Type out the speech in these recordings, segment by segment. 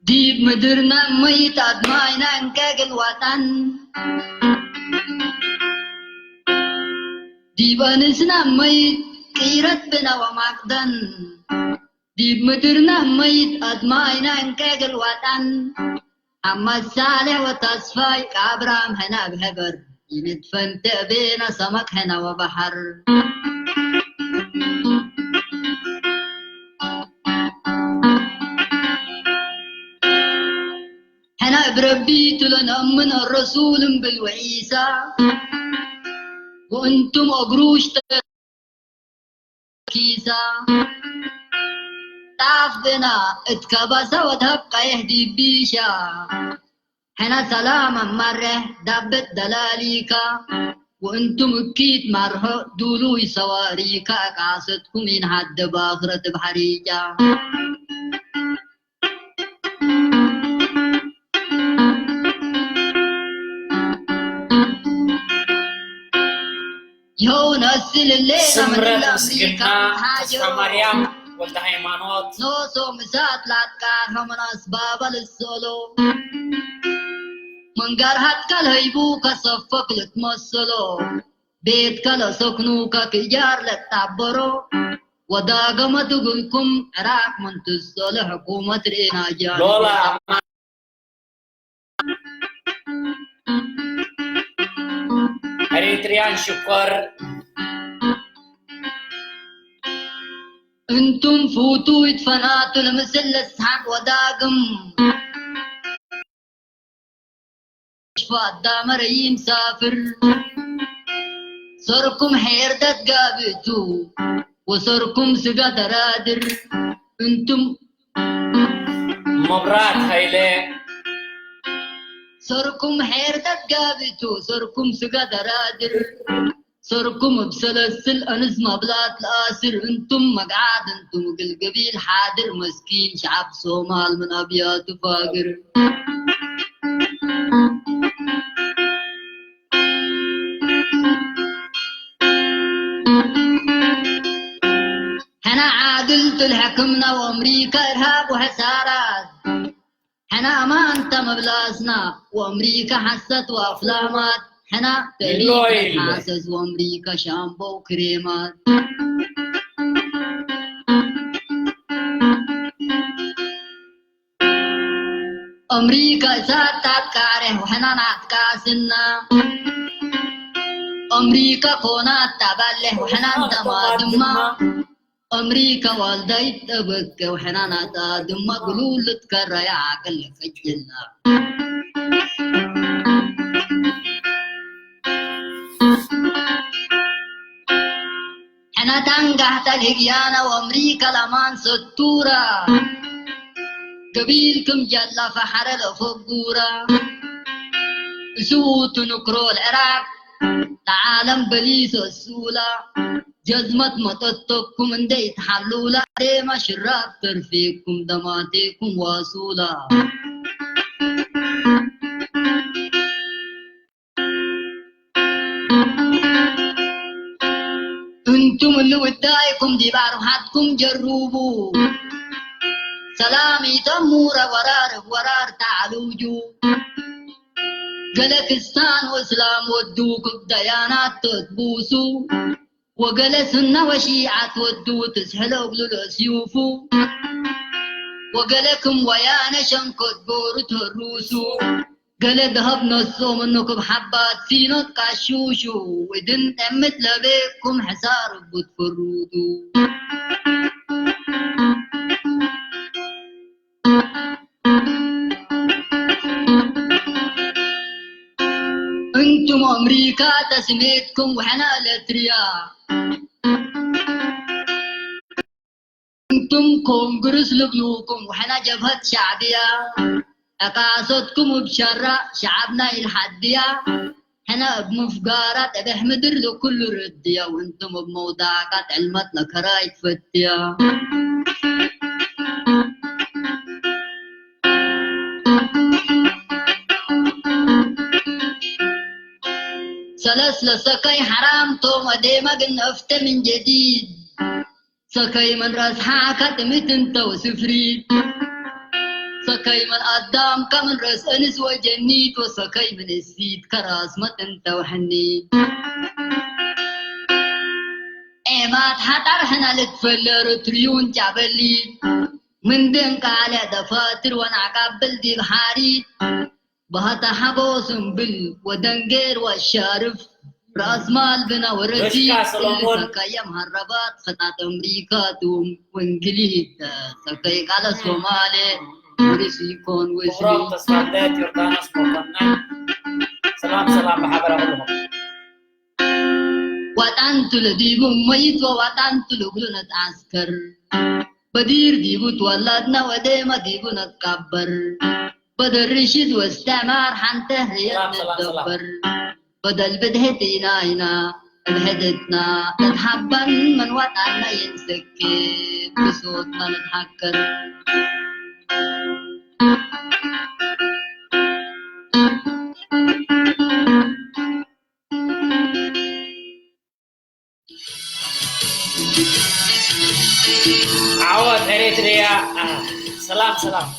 ዲብ ምድርና መይት ኣድማይና እንከ ግልዋጣን፣ ዲብ ኣንስና መይት ቅይረት ብና ወማቅደን፣ ዲብ ምድርና መይት ኣድማይና እንከ ግልዋጣን፣ ኣማሳሌ ወተስፋይ ከኣብራም ሕና ብሕበር ይንድፈን ተእቤና ሰመክ ሕና ወባሕር። ሕና እብ ረቢ ትሎ ነእምን ኣረሱል እምብል ወዒሳ ወእንቱም እግሩሽ ኪሳ ጣፍ ብና እት ከበሰ ወድሀብ ቀይሕ ዲቢሻ። ሕነ ሰላም ኣማሬሕ ዳብት ደላሊካ ወእንቱም እኪት ማርሖ ዱሉይ ሰዋሪካ ቃሰትኩም ኢንሃደ ባኽረት እብ ሐሪጫ። ይኸው ነስልሌ ስምረት ናመንላ ምስግና ኣምሪካ ተስፋ ሓጀሮ ማርያም ወልደ ሃይማኖት። ኖሶ ምሳት ላትቃ ኸመናስ ባበል ሶሎ መንጋር ሃትካ ለህይቡ ከሰፈክ ልትመሰሎ ቤትካ ለሰክኑካ ክጃር ለጣበሮ ወዳገመ ትጉልኩም ዕራቅ መንትሶሎ ሕኩመት ርኤና ጃኒ ሎላ Eritrean ሽኮር እንቱም ፉቱ ይትፈናቱ ለምስል ለስሓቅ ወዳግም ሽፋ ኣዳመረ ይምሳፍር ሰርኩም ሄርደት ጋብቱ ወሰርኩም ስጋ ተራድር እንቱም መብራት ሃይለ ሰርኩም ሄርደት ጋብቱ ሰርኩም ስጋ ተራድር ሰርኩም እብ ሰለስል ኣንስ ማብላት ለኣስር እንቱም መግዓት እንቱም እግል ገቢል ሓድር መስኪን ሸዓብ ሶማል ምን ኣብያቱ ፋግር። ሕነ ዓድል ትልሕክምና ወኣምሪካ እርሃብ ወሐሳራት ሕና ኣማንታ መብላስና ወኣምሪካ ሓሰት ወኣፍላማት ሕና ተሪክ ሓሰስ ወኣምሪካ ሻምቦ ክሬማት ኣምሪካ እሳት ታትቃሬ ወሕና ናትቃስና ኣምሪካ ኮናት ታባሌ ወሕና እንደማ ድማ ኣምሪካ ዋልዳይት ጠበቀ ወሕናናታ ድማ ግሉል ልትከራያ ዓቅል ለቀጅልና። ሕና ታንጋሕታ ልህግያና ወኣምሪካ ለማን ሰቱራ ገቢል ክም ጀላ ፈሐረ ለፈጉራ እስቡ ትንክሮ ለዕራቅ ለዓለም በሊሶ እሱላ ጀዝመት መጠቶኩም እንደ ይትሓሉላ ዴማ ሽራብ ተርፌኩም ደማቴኩም ዋሱላ። እንቱም እሊ ውዳይኩም ዲብ ኣርብሓትኩም ጀሩቡ ሰላም ይተሙረ ወራር ወራር ተዓሉጁ ገለ ክስታን ወእስላም ወዱ ክብ ደያናት ተትቡሱ ወገለ ሱና ወሺዓት ወዱ ትስሕሎ እግሉ ለእስዩፉ ወገለ ክም ወያነ ሸንኮት ጎሩ ተሩሱ ገለ ደሀብ ነሶ ምኑ ክብ ሓባት ሲኖት ቃሹሹ እድን ጠምት ለቤኩም ሕሳር እቡ ትፍሩቱ። እንቱም ኣምሪካ ተስሜትኩም ወሕና ኤለትርያ እንቱም ኮንግርስ ልብሉኩም ወሕና ጀብሀት ሻዕብያ ዕቃሶትኩም እብ ሸራ ሸዓብና ኢልሓድያ ሕነ እብ ምፍጋራ ጠበሕ ምድር ለኩሉ ርድያ ወእንቱም እብ መውዳቃ ጥዕልመት ለከራይ ትፈትያ። ሰለስ ለሰከይ ሐራም ቶም ኣዴመ ግን እፍተ ምን ጀዲድ ሰከይ ምን ረስሓ ከጥሚት እንተው ስፍሪት ሰከይ ምን ኣዳም ከምን ረስ እንስ ወጀኒት ወሰከይ ምን እሲት ከራስ መጥን ተውሕኒ። ኤማት ሓጣር ሕና ልትፈለር ትሪዩን ጫበሊ። ምን ደንቃለ ደፋትር ወናቃብል ዲብ ሓሪት። ባህታ ሓቦ ስምብል ወደንጌር ወሻርፍ። ራስ ማል ብና ወረሲ በሽካ ሰሎሞን። ሰከየ መሃረባት ፈጣጥ ኣምሪካ ቱም ወንግሊዝ ሰከይ ቃለ ሶማሌ ወሪስ ይኮን ወስሊ። ክቡሮም ተስፋልደት ዮርዳኖስ መኮንን። ሰላም ሰላም ብሓበራ ኩልኹም። ዋጣን ቱለ ዲቡ መይት ወዋጣን ቱለ ብሉነት ዓስከር። በዲር ዲቡ ትወላድና ወደማ ዲቡ ነትቃበር። بدل رشد واستعمار حنته هي ሰላም፣ ሰላም፣ ሰላም። الدبر. بدل بدهتنا هنا بحدتنا نتحبن من وطننا ينسكي بصوتنا نتحكر. ዓወት ኤሪትሪያ። ሰላም ሰላም።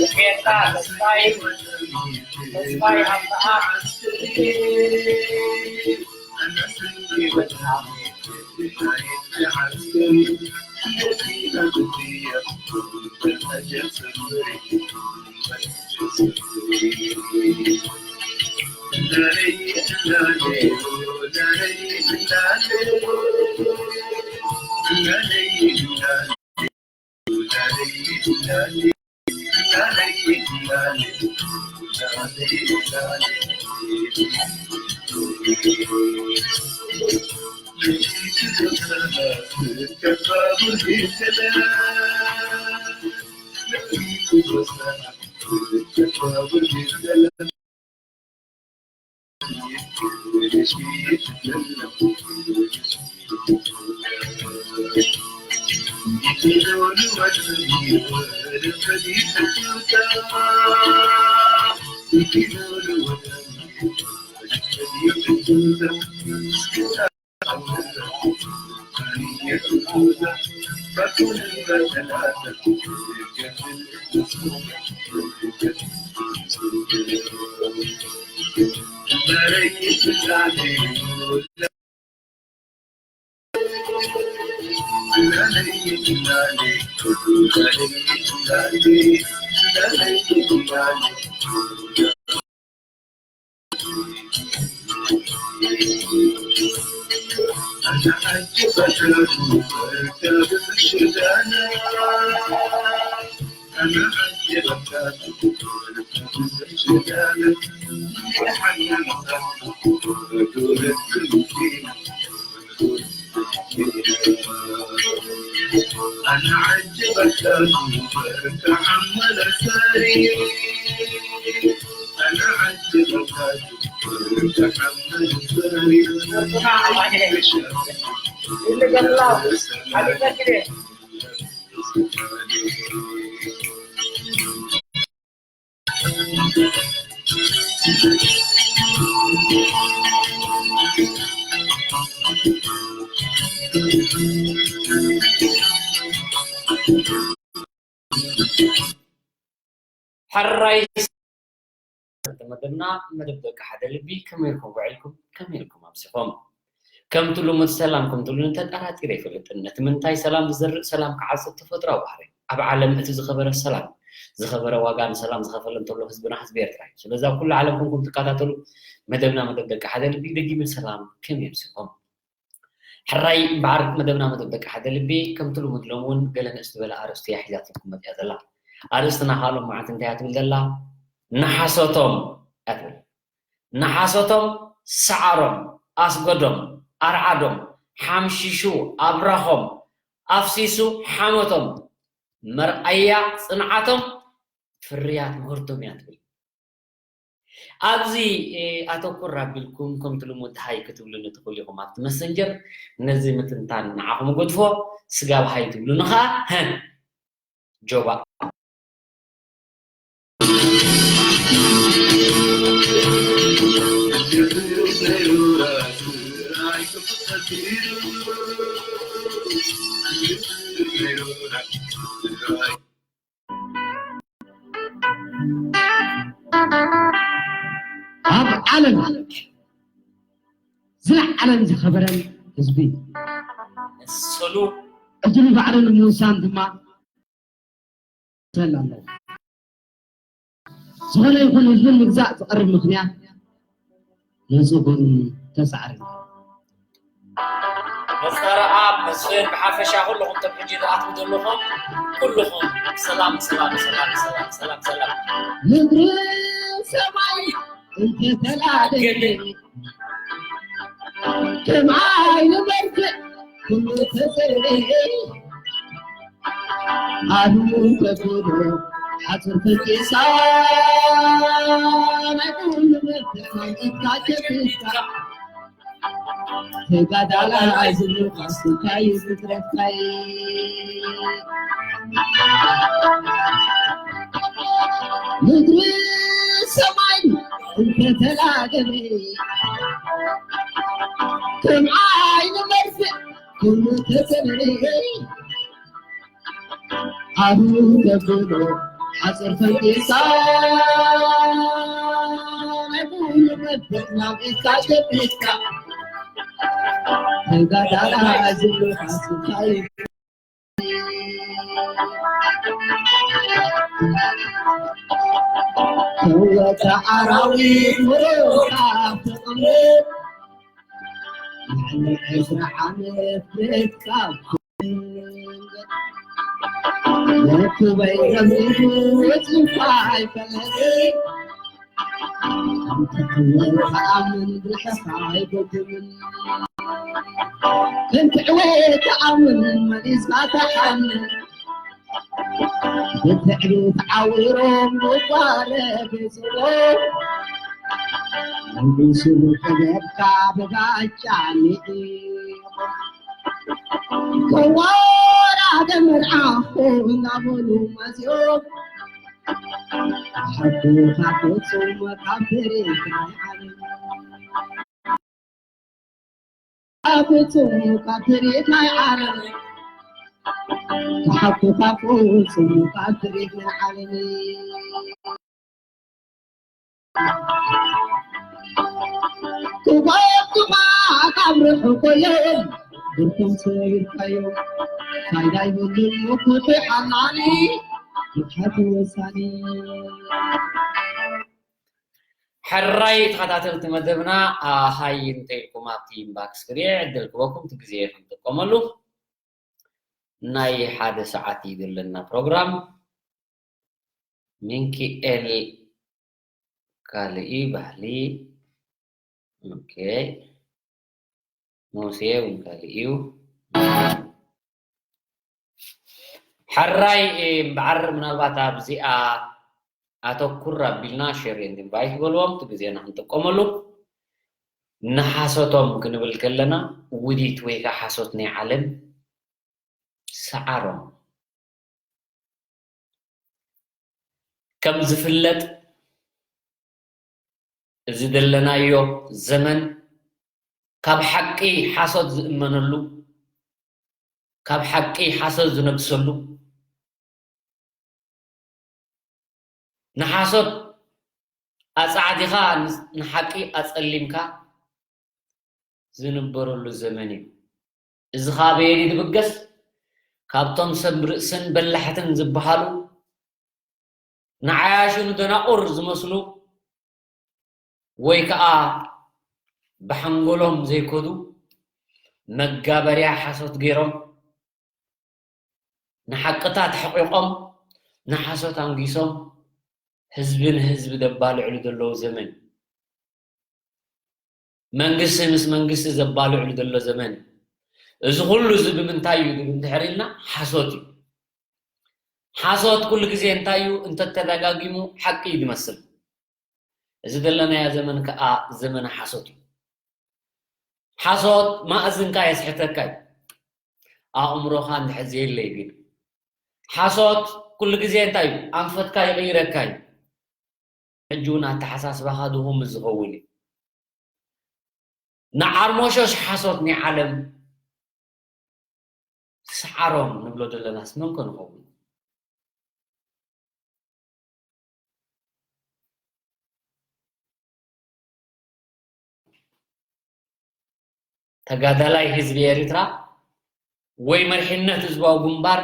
ሙሉጌታ ተስፋይ፣ ተስፋይ ሃብተኣብ። ሕራይ መደብና መደብ ደቂ ሓደ ልቢ፣ ከመይ ኢልኩም ውዒልኩም? ከመይ ኢልኩም ኣምሲኹም? ከምቲ ልሙድ ሰላም ከምትብሉኒ ተጠራጢረ ኣይፈልጥን። ነቲ ምንታይ ሰላም ዝዘርእ ሰላም ክዓጽድ ተፈጥሮኣዊ ባህሪ። ኣብ ዓለም እቲ ዝኸበረ ሰላም፣ ዝኸበረ ዋጋ ንሰላም ዝኸፈለ እንተሎ ህዝብና ህዝቢ ኤርትራ እዩ። ስለዚ ኣብ ኩሉ ዓለም ኮንኩም ትከታተሉ መደብና መደብ ደቂ ሓደ ልቢ ደጊመ ሰላም ከመይ ኣምሲኹም? ሕራይ እምበኣር መደብና መደብ ደቂ ሓደ ልቢ ከምቲ ልሙድ ሎም እውን ገለ ንእስ ዝበለ ኣርእስቲ እያ ሒዛትልኩም መፅያ ዘላ። ኣርእስትና ከዓ ሎም መዓልቲ እንታይ እያ ትብል ዘላ? ንሓሶቶም እያ ትብል። ንሓሶቶም ሰዓሮም፣ ኣስገዶም፣ ኣርዓዶም፣ ሓምሺሹ ኣብራኾም፣ ኣፍሲሱ ሓሞቶም፣ መርኣያ ጽንዓቶም፣ ፍርያት ምህርቶም እያ ትብል። ኣብዚ ኣተኩር ኣቢልኩም ከምቲ ልሙድ ሃይ ክትብሉኒ ትኽእሉ ኢኹም ኣብቲ መሰንጀር። ነዚ ምትንታን ንዓኹም እገድፎ። ስጋብ ሃይ ትብሉኒ ኸኣ ጆባእ። ኣብ ዓለም ዝለዓለን ዝኸበረን ህዝቢ መሰሉ ዕድሉ ባዕሉ ንምውሳን ድማ መሰል ኣለዎ። ዝኾነ ይኹን ህዝቢ ንምግዛእ ዝቐርብ ምኽንያት ነጽጉን ተጻዕርን። መዛረኣ መስፍን ብሓፈሻ ኩልኹም ቶም ሕጂ ዝኣትዉ ዘለኹም ኩልኹም ሰላም ሰላም ሰላም ሰላም ሰላም ሰላም። ምድሪ ሰማይ እንተተላገለ ከም ዓይኒ በርትዕ ኩሉ ተዘርበ ኣሉ ተብሎ ሓፅር ፈቂሳ ናይ ኩሉ መርትዕ መንገድካ ከፊትካ ተጋዳላይ ዝብሉ ቃስካ ይዝክረካይ ምድሪ ሰማይ እንተተላገበ ከም ዓይኒ መርፍእ ኩሉ ተሰብረ ኣሉ ተብሎ ሓፅር ፈቂሳ ናይ ኩሉ መርፍእ ናብካ ሸፊትካ ተጋዳላይ ዝብሉ ቃስካ ክወፀ ኣራዊት ወረውካ ተቐምጥ ልዕሊ ዕስራ ዓመት ምትካብ ወኩበይ ዘሚቱ ወፂፋ ኣይፈለጥ ከምትዕወት ተኣምን ብልሕኻ ኣይጎድምን ከምትዕወት ተኣምን መሊስካ ተሓምን ብትዕቢት ዓዊሮም ምጓረ ገዝቦም ንጉሱ ጥበብካ ብጋጫ ንዒ ከዋራደ መርዓኹ እናበሉ መፅኦም ሓቁ ካብ ፍጹም ካብ ትርኢት ናይ ዓለም ካብ ፍጹም ካብ ትርኢት ናይ ዓለም ሓቁ ካብ ፍጹም ካብ ትርኢት ናይ ዓለም ክጓየኹማ ካብ ርሑቕ እዮም ብርኮም ሰቢርካዮም ፋይዳ ይብሉን ምኩት ሓላሊ ምትሓት ወሳኒ ሕራይ ተኸታተልቲ መደብና ሃይ እንተኢልኩም ኣብቲ ኢንባክስ ክሪኤ ዕድል ክበኩም እቲ ግዜ ክንጥቀመሉ ናይ ሓደ ሰዓት እዩ ዘለና ፕሮግራም። ሚንኪኤል ካልእ ባህሊ ኦኬ። ሙሴ እውን ካልእ እዩ። ሕራይ እምበዓር ምናልባት ኣብዚኣ ኣተኩር ኣቢልና ሼር ኤንድ ኢንቫይት በልዎም እቲ ግዜና ክንጥቀመሉ። ንሓሶቶም ክንብል ከለና ውዲት ወይ ከዓ ሓሶት ናይ ዓለም ሰዓሮም ከም ዝፍለጥ እዚ ዘለናዮ ዘመን ካብ ሓቂ ሓሶት ዝእመነሉ ካብ ሓቂ ሓሶት ዝነግሰሉ ንሓሶት ኣጻዕዲኻ ንሓቂ ኣጸሊምካ ዝንበረሉ ዘመን እዩ። እዚ ኻበየን እዩ ዝብገስ? ካብቶም ሰብ ርእስን በላሕትን ዝበሃሉ ንዓያሹ ንደናቑር ዝመስሉ ወይ ከዓ ብሓንጎሎም ዘይከዱ መጋበርያ ሓሶት ገይሮም ንሓቅታት ሕቂቖም ንሓሶት ኣንጊሶም ህዝቢ ንህዝቢ ዘባልዕሉ ዘለዉ ዘመን መንግስቲ ምስ መንግስቲ ዘባልዕሉ ዘሎ ዘመን እዚ ኩሉ እዚ ብምንታይ እዩ ዝብል እንድሕር ኢልና ሓሶት እዩ። ሓሶት ኩሉ ግዜ እንታይ እዩ እንተተደጋጊሙ ሓቂ እዩ ዝመስል። እዚ ዘለናዮ ዘመን ከዓ ዘመነ ሓሶት እዩ። ሓሶት ማእዝንካ የስሕተካ እዩ። ኣእምሮኻ እንድሕር ዘየለ እዩ ግን ሓሶት ኩሉ ግዜ እንታይ እዩ ኣንፈትካ ይቕይረካ እዩ። ሕጂ እውን ኣተሓሳስባኻ ድኹም ዝኸውን እዩ። ንዓርሞሾሽ ሓሶት ናይ ዓለም ስዓሮም ንብሎ ዘለናስ መን ኮ ንኸውን? ተጋዳላይ ህዝቢ ኤርትራ ወይ መሪሕነት ህዝባዊ ግንባር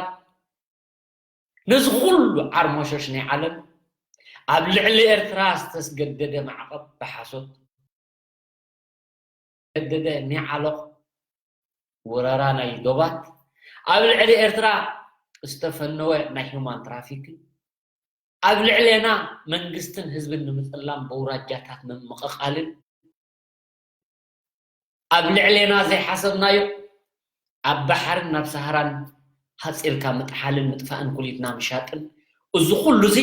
ነዚ ኩሉ ዓርሞሾሽ ናይ ዓለም ኣብ ልዕሊ ኤርትራ ዝተስገደደ ማዕቐብ ብሓሶት ገደደ ናይ ዓሎቕ ወረራ ናይ ዶባት ኣብ ልዕሊ ኤርትራ ዝተፈነወ ናይ ሂውማን ትራፊክ ኣብ ልዕሌና መንግስትን ህዝብን ንምጽላም በውራጃታት ምምቕቓልን ኣብ ልዕሌና ዘይሓሰብናዮ ኣብ ባሕርን ናብ ሰሃራን ሃፂርካ ምጥሓልን ምጥፋእን ኩሊትና ምሻጥን እዚ ኩሉ እዚ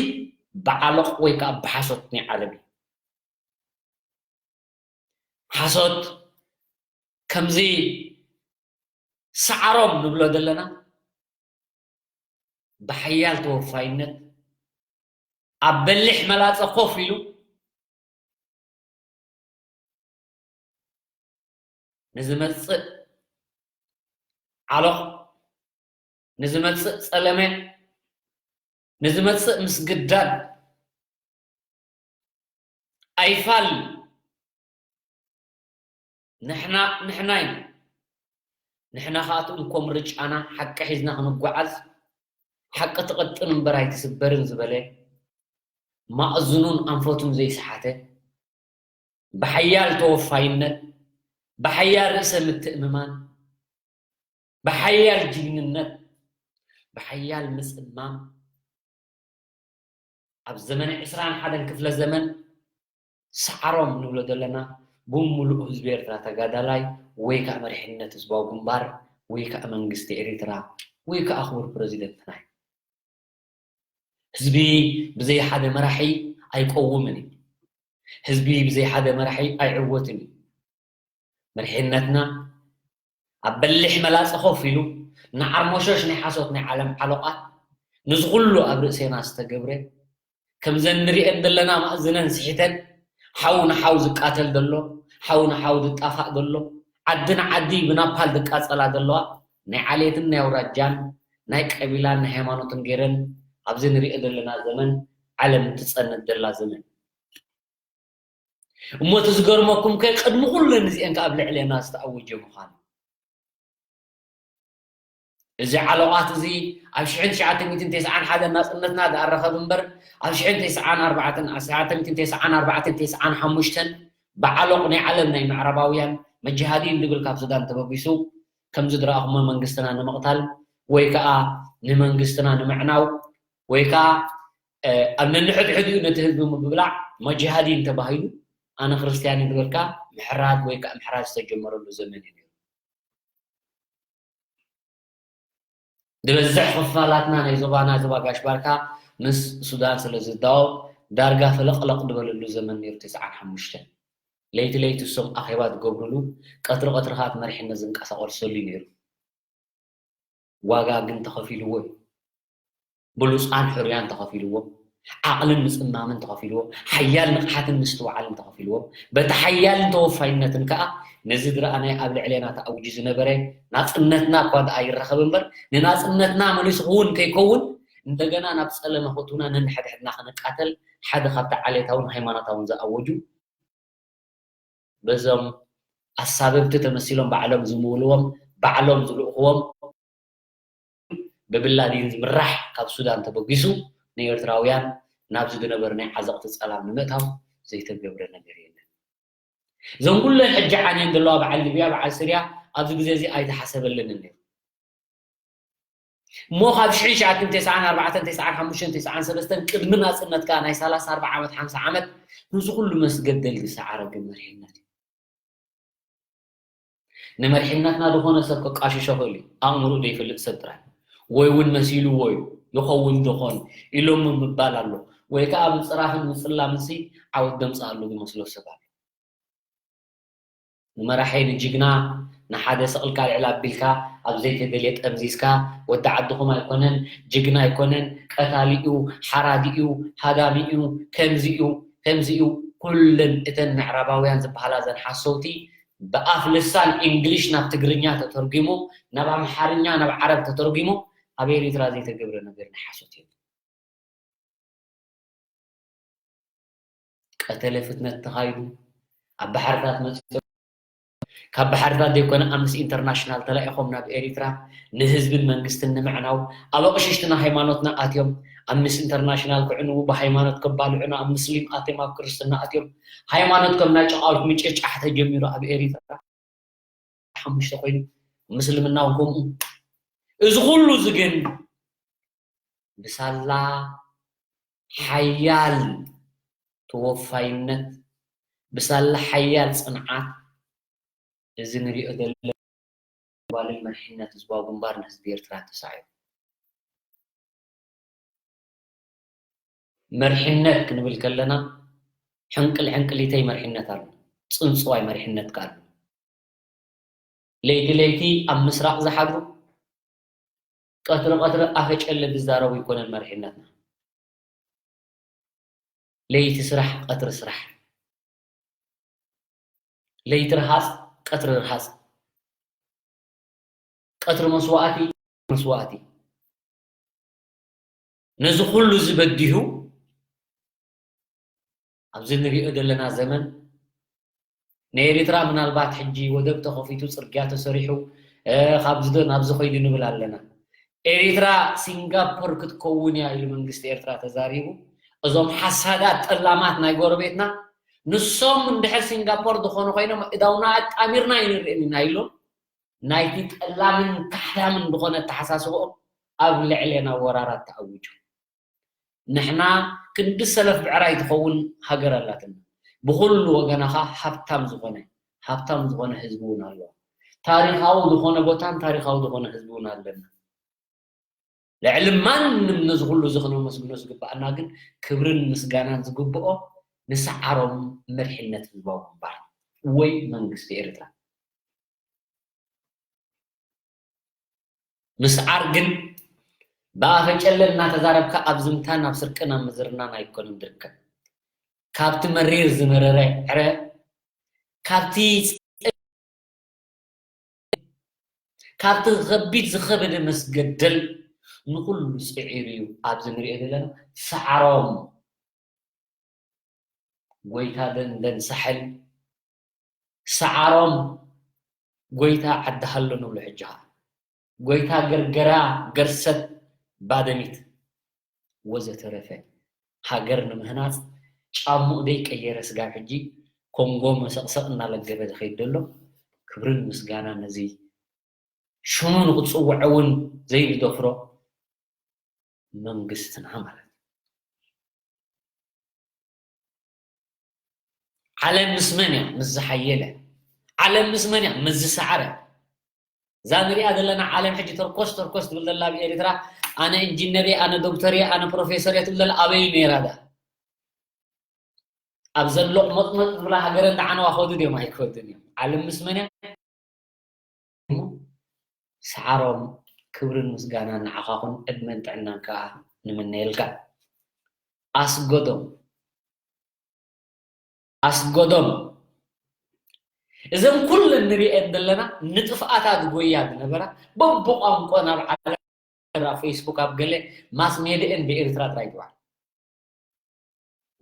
ብዓለቕ ወይ ከዓ ብሓሶት ናይ ዓለም እዩ። ሓሶት ከምዚ ሰዓሮም ንብሎ ዘለና ብሓያል ተወፋይነት ኣብ በሊሕ መላጸ ኮፍ ኢሉ ንዝመጽእ ዓሎቕ ንዝመጽእ ጸለመ ንዝመጽእ ምስግዳድ ኣይፋል ንሕና ንሕና ኢና ንሕና ከኣ እቲ እንኮ ምርጫና ሓቂ ሒዝና ክንጓዓዝ ሓቂ ትቕጥን እምበር ኣይትስበርን ዝበለ ማእዝኑን ኣንፈቱን ዘይሰሓተ ብሓያል ተወፋይነት ብሓያል ርእሰ ምትእምማን ብሓያል ጅግንነት ብሓያል ምጽማም ኣብ ዘመነ ዕስራን ሓደን ክፍለ ዘመን ሰዓሮም ንብሎ ዘለና ብምሉእ ህዝቢ ኤርትራ ተጋዳላይ ወይ ከዓ መሪሕነት ህዝባዊ ግንባር ወይ ከዓ መንግስቲ ኤርትራ ወይ ከዓ ክቡር ፕረዚደንትና እዩ። ህዝቢ ብዘይ ሓደ መራሒ ኣይቀውምን እዩ። ህዝቢ ብዘይ ሓደ መራሒ ኣይዕወትን እዩ። መሪሕነትና ኣብ በሊሕ መላጸ ኮፍ ኢሉ ንዓርሞሾሽ ናይ ሓሶት ናይ ዓለም ዓሎቓት ነዚ ኩሉ ኣብ ርእሴና ዝተገብረ ከምዘን ንሪኤን ዘለና ማእዝነን ስሒተን ሓው ንሓው ዝቃተል ዘሎ ሓው ንሓው ዝጣፋእ ዘሎ ዓዲ ንዓዲ ብናፓል ዝቃጸላ ዘለዋ ናይ ዓሌትን ናይ ኣውራጃን ናይ ቀቢላን ናይ ሃይማኖትን ገይረን ኣብዚ ንሪኦ ዘለና ዘመን ዓለም ትጸንት ዘላ ዘመን እሞ እቲ ዝገርመኩም ከ ቅድሚ ኩለን እዚአን ከ ኣብ ልዕሌና ዝተኣወጀ ምዃኑ እዚ ዓለቓት እዚ ኣብ ሽሕን ትሽዓተ ሚእትን ተስዓን ሓደን ናጽነትና ዝኣረኸብ እምበር ኣብ ሽሕን ተስዓን ኣርባዕተን ኣስዓተ ሚእትን ተስዓን ኣርባዕተን ተስዓን ሓሙሽተን ብዓሎቕ ናይ ዓለም ናይ ምዕራባውያን መጃሃዲን ዝብል ካብ ሱዳን ተበጊሱ ከምዚ ዝረኣኹሞ መንግስትና ንምቕታል ወይ ከዓ ንመንግስትና ንምዕናው ወይ ከዓ ኣብ ነንሕድሕዲኡ ነቲ ህዝቢ ምብላዕ መጅሃዲን ተባሂሉ ኣነ ክርስትያን እዩ ዝበልካ ምሕራድ ወይ ከዓ ምሕራድ ዝተጀመረሉ ዘመን እዩ ነይሩ። ዝበዝሕ ክፋላትና ናይ ዞባና ዞባ ጋሽ ባርካ ምስ ሱዳን ስለ ዝዳወብ ዳርጋ ፈለቕለቕ ዝበለሉ ዘመን ነይሩ። ተስዓን ሓሙሽተን ለይቲ ለይቲ እሶም ኣኼባ ዝገብሩሉ ቀትሪ ቀትሪ ከዓ እቲ መሪሕነት ዝንቀሳቐሰሉ እዩ ነይሩ። ዋጋ ግን ተኸፊልዎ እዩ። ብሉፃን ሕሩያን ተኸፊልዎ፣ ዓቕልን ምፅማምን ተኸፊልዎ፣ ሓያል ንቕሓትን ምስትውዓልን ተኸፊልዎ፣ በቲ ሓያልን ተወፋይነትን ከዓ ነዚ ዝረኣናዮ ኣብ ልዕሌና ተኣዊጁ ዝነበረ ናፅነትና እኳ ደኣ ይረኸብ እምበር ንናፅነትና መሊሱ ክውን ከይከውን እንደገና ናብ ፀለመ ከእትውና ነንሕድሕድና ክንቃተል ሓደ ካብቲ ዓሌታውን ሃይማኖታውን ዝኣወጁ በዞም ኣሳበብቲ ተመሲሎም ባዕሎም ዝምውልዎም ባዕሎም ዝልእኽዎም ብብላዲን ዝምራሕ ካብ ሱዳን ተበጊሱ ንኤርትራውያን ናብዚ ዝነበረ ናይ ዓዘቕቲ ጸላም ንምእታው ዘይተገብረ ነገር የለን። እዞም ኩለን ሕጂ ዓንየን ዘለዋ በዓል ሊብያ በዓል ስርያ ኣብዚ ግዜ እዚ ኣይተሓሰበለንን ነይሩ። እሞ ካብ ሽሕን ትሽዓን ኣርባዕተን፣ ትሽዓን ሓሙሽተን፣ ትሽዓን ሰለስተን ቅድሚ ናጽነት ከኣ ናይ ሰላሳ ኣርባዓ ዓመት ሓምሳ ዓመት ነዚ ኩሉ መስገደል ዝሰዓረ ግን መሪሕነት እዩ። ንመሪሕነትና ዝኾነ ሰብ ከቃሽሾ ክእል እዩ፣ ኣእምርኡ ዘይፈልጥ ሰብ ጥራይ። ወይ እውን መሲልዎ እዩ፣ ይኸውን ዶ ኾን ኢሎም ምባል ኣሎ። ወይ ከኣ ምጽራፍን ምጽላምንሲ ዓወት ደምጽእ ኣሎ ዝመስሎ ሰብ ኣሎ። ንመራሒ ንጅግና ንሓደ ስቕ ኢልካ ልዕል ኣቢልካ ኣብ ዘይተደልየ ጠምዚዝካ ወዲ ዓድኹም ኣይኮነን፣ ጅግና ኣይኮነን፣ ቀታሊ እዩ፣ ሓራዲ እዩ፣ ሃዳሚ እዩ፣ ከምዚ እዩ፣ ከምዚ እዩ። ኩለን እተን ምዕራባውያን ዝበሃላ እዘን ሓሰውቲ ብኣፍ ልሳን ኢንግሊሽ ናብ ትግርኛ ተተርጒሙ ናብ ኣምሓርኛ ናብ ዓረብ ተተርጒሙ ኣብ ኤሪትራ ዘይተገብረ ነገር ናይ ሓሶት የለን። ቀተለ ፍትነት ተኻይዱ ኣብ ባሕርታት መፂኦም ካብ ባሕርታት ዘይኮነ ኣምነስቲ ኢንተርናሽናል ተላኢኾም ናብ ኤሪትራ ንህዝብን መንግስትን ንምዕናው ኣብ ኣቕሽሽትና ሃይማኖትና ኣትዮም ኣምነስቲ ኢንተርናሽናል ክዕንዉ ብሃይማኖት ከባልዑና ኣብ ምስሊም ኣትዮም ኣብ ክርስትና ኣትዮም ሃይማኖት ከም ናይ ጨቓዊት ምጭጫሕ ተጀሚሩ ኣብ ኤሪትራ ሓሙሽተ ኮይኑ ምስልምና እውን ከምኡ እዚ ኩሉ እዚ ግን ብሳላ ሓያል ተወፋይነት ብሳላ ሓያል ፅንዓት እዚ ንሪኦ ዘለና ዋልል መሪሕነት ህዝባዊ ግንባር ንህዝቢ ኤርትራ ተሳዒሩ መሪሕነት ክንብል ከለና ሕንቅል ሕንቅሊተይ መሪሕነት ኣሎ ፅንፅዋይ መሪሕነት ኣሎ ለይቲ ለይቲ ኣብ ምስራቕ ዝሓድሩ ቀትሪ ቀትሪ ኣፈጨለ ዝዛረቡ ኣይኮነን መሪሕነትና። ለይቲ ስራሕ ቀትሪ ስራሕ፣ ለይቲ ርሃፅ ቀትሪ ርሃፅ፣ ቀትሪ መስዋእቲ መስዋእቲ። ነዚ ኩሉ ዝበድሁ ኣብዚ ንሪኦ ዘለና ዘመን ንኤሪትራ ምናልባት ሕጂ ወደብ ተኸፊቱ ፅርግያ ተሰሪሑ ካብዚ ዶ ናብዚ ኸይዱ ንብል ኣለና። ኤሪትራ ሲንጋፖር ክትከውን እያ ኢሉ መንግስቲ ኤርትራ ተዛሪቡ። እዞም ሓሳዳት ጠላማት ናይ ጎረቤትና ንሶም እንድሕር ሲንጋፖር ዝኾኑ ኮይኖም እዳውና ኣጣሚርና ኣይንርእን ኢና ኢሎም ናይቲ ጠላምን ካሕዳምን ዝኾነ ኣተሓሳስብኦም ኣብ ልዕሌና ወራራት ተኣዊጁ። ንሕና ክንዲ ሰለፍ ብዕራይ ትኸውን ሃገር ኣላትና። ብኹሉ ወገናኻ ሃብታም ዝኾነ ሃብታም ዝኾነ ህዝቢ እውን ኣለዋ። ታሪኻዊ ዝኾነ ቦታን ታሪኻዊ ዝኾነ ህዝቢ እውን ኣለና። ልዕሊ ማንም ነዚ ኩሉ እዚ ክነመስግኖ ዝግባኣና ግን ክብርን ምስጋናን ዝግብኦ ንሰዓሮም መሪሕነት ህዝባዊ ግንባር ወይ መንግስቲ ኤርትራ። ምስዓር ግን ብኣፈጨለ እናተዛረብካ ኣብ ዝምታን ኣብ ስርቅን ኣብ ምዝርናን ኣይኮነን ዝርከብ። ካብቲ መሪር ዝመረረ ዕረ፣ ካብቲ ካብቲ ከቢድ ዝኸበደ መስገደል ንኹሉ ስዒሩ እዩ ኣብዚ ንሪኦ ዘለና ሰዓሮም ጎይታ ደንደን ሳሕል ሰዓሮም ጎይታ ዓዲ ሃሎ ንብሎ ሕጂ ኸዓ ጎይታ ገርገራ ገርሰት ባደሚት ወዘተረፈ ሃገር ንምህናፅ ጫምኡ ዘይቀየረ ስጋብ ሕጂ ኮንጎ መሰቕሰቕ እናለገበ ዝኸይድ ዘሎ ክብርን ምስጋና ነዚ ሽሙ ንክትፅውዖ እውን ዘይንደፍሮ መንግስትና ማለት እዩ። ዓለም ምስ መን እያ? ምስ ዝሓየለ። ዓለም ምስ መን እያ? ምስ ዝሰዓረ። እዛ ንሪኣ ዘለና ዓለም ሕጂ ተርኮስ ተርኮስ ትብል ዘላ ኣብ ኤርትራ ኣነ ኢንጂነር እየ፣ ኣነ ዶክተር እየ፣ ኣነ ፕሮፌሰር እየ ትብል ዘላ ኣበይ ነይራ ዳ? ኣብ ዘሎ መጥመጥ ዝብላ ሃገረን ዝዓነዋ ክወዱ ድዮም ኣይክወዱን እዮም። ዓለም ምስ መን እያ? ሰዓሮም ክብርን ምስጋናን ንዓኻ ኹን ዕድመን ጥዕናን ከኣ ንምነየልካ። ኣስጎዶም ኣስጎዶም እዘን ኩለን ንሪኤን ዘለና ንጥፍኣታ ዝጎያ ዝነበራ በብቋንቋ ናብ ዓለም ኣብ ፌስቡክ ኣብ ገለ ማስ ሜድኤን ብኤርትራ ጥራይ ይግባር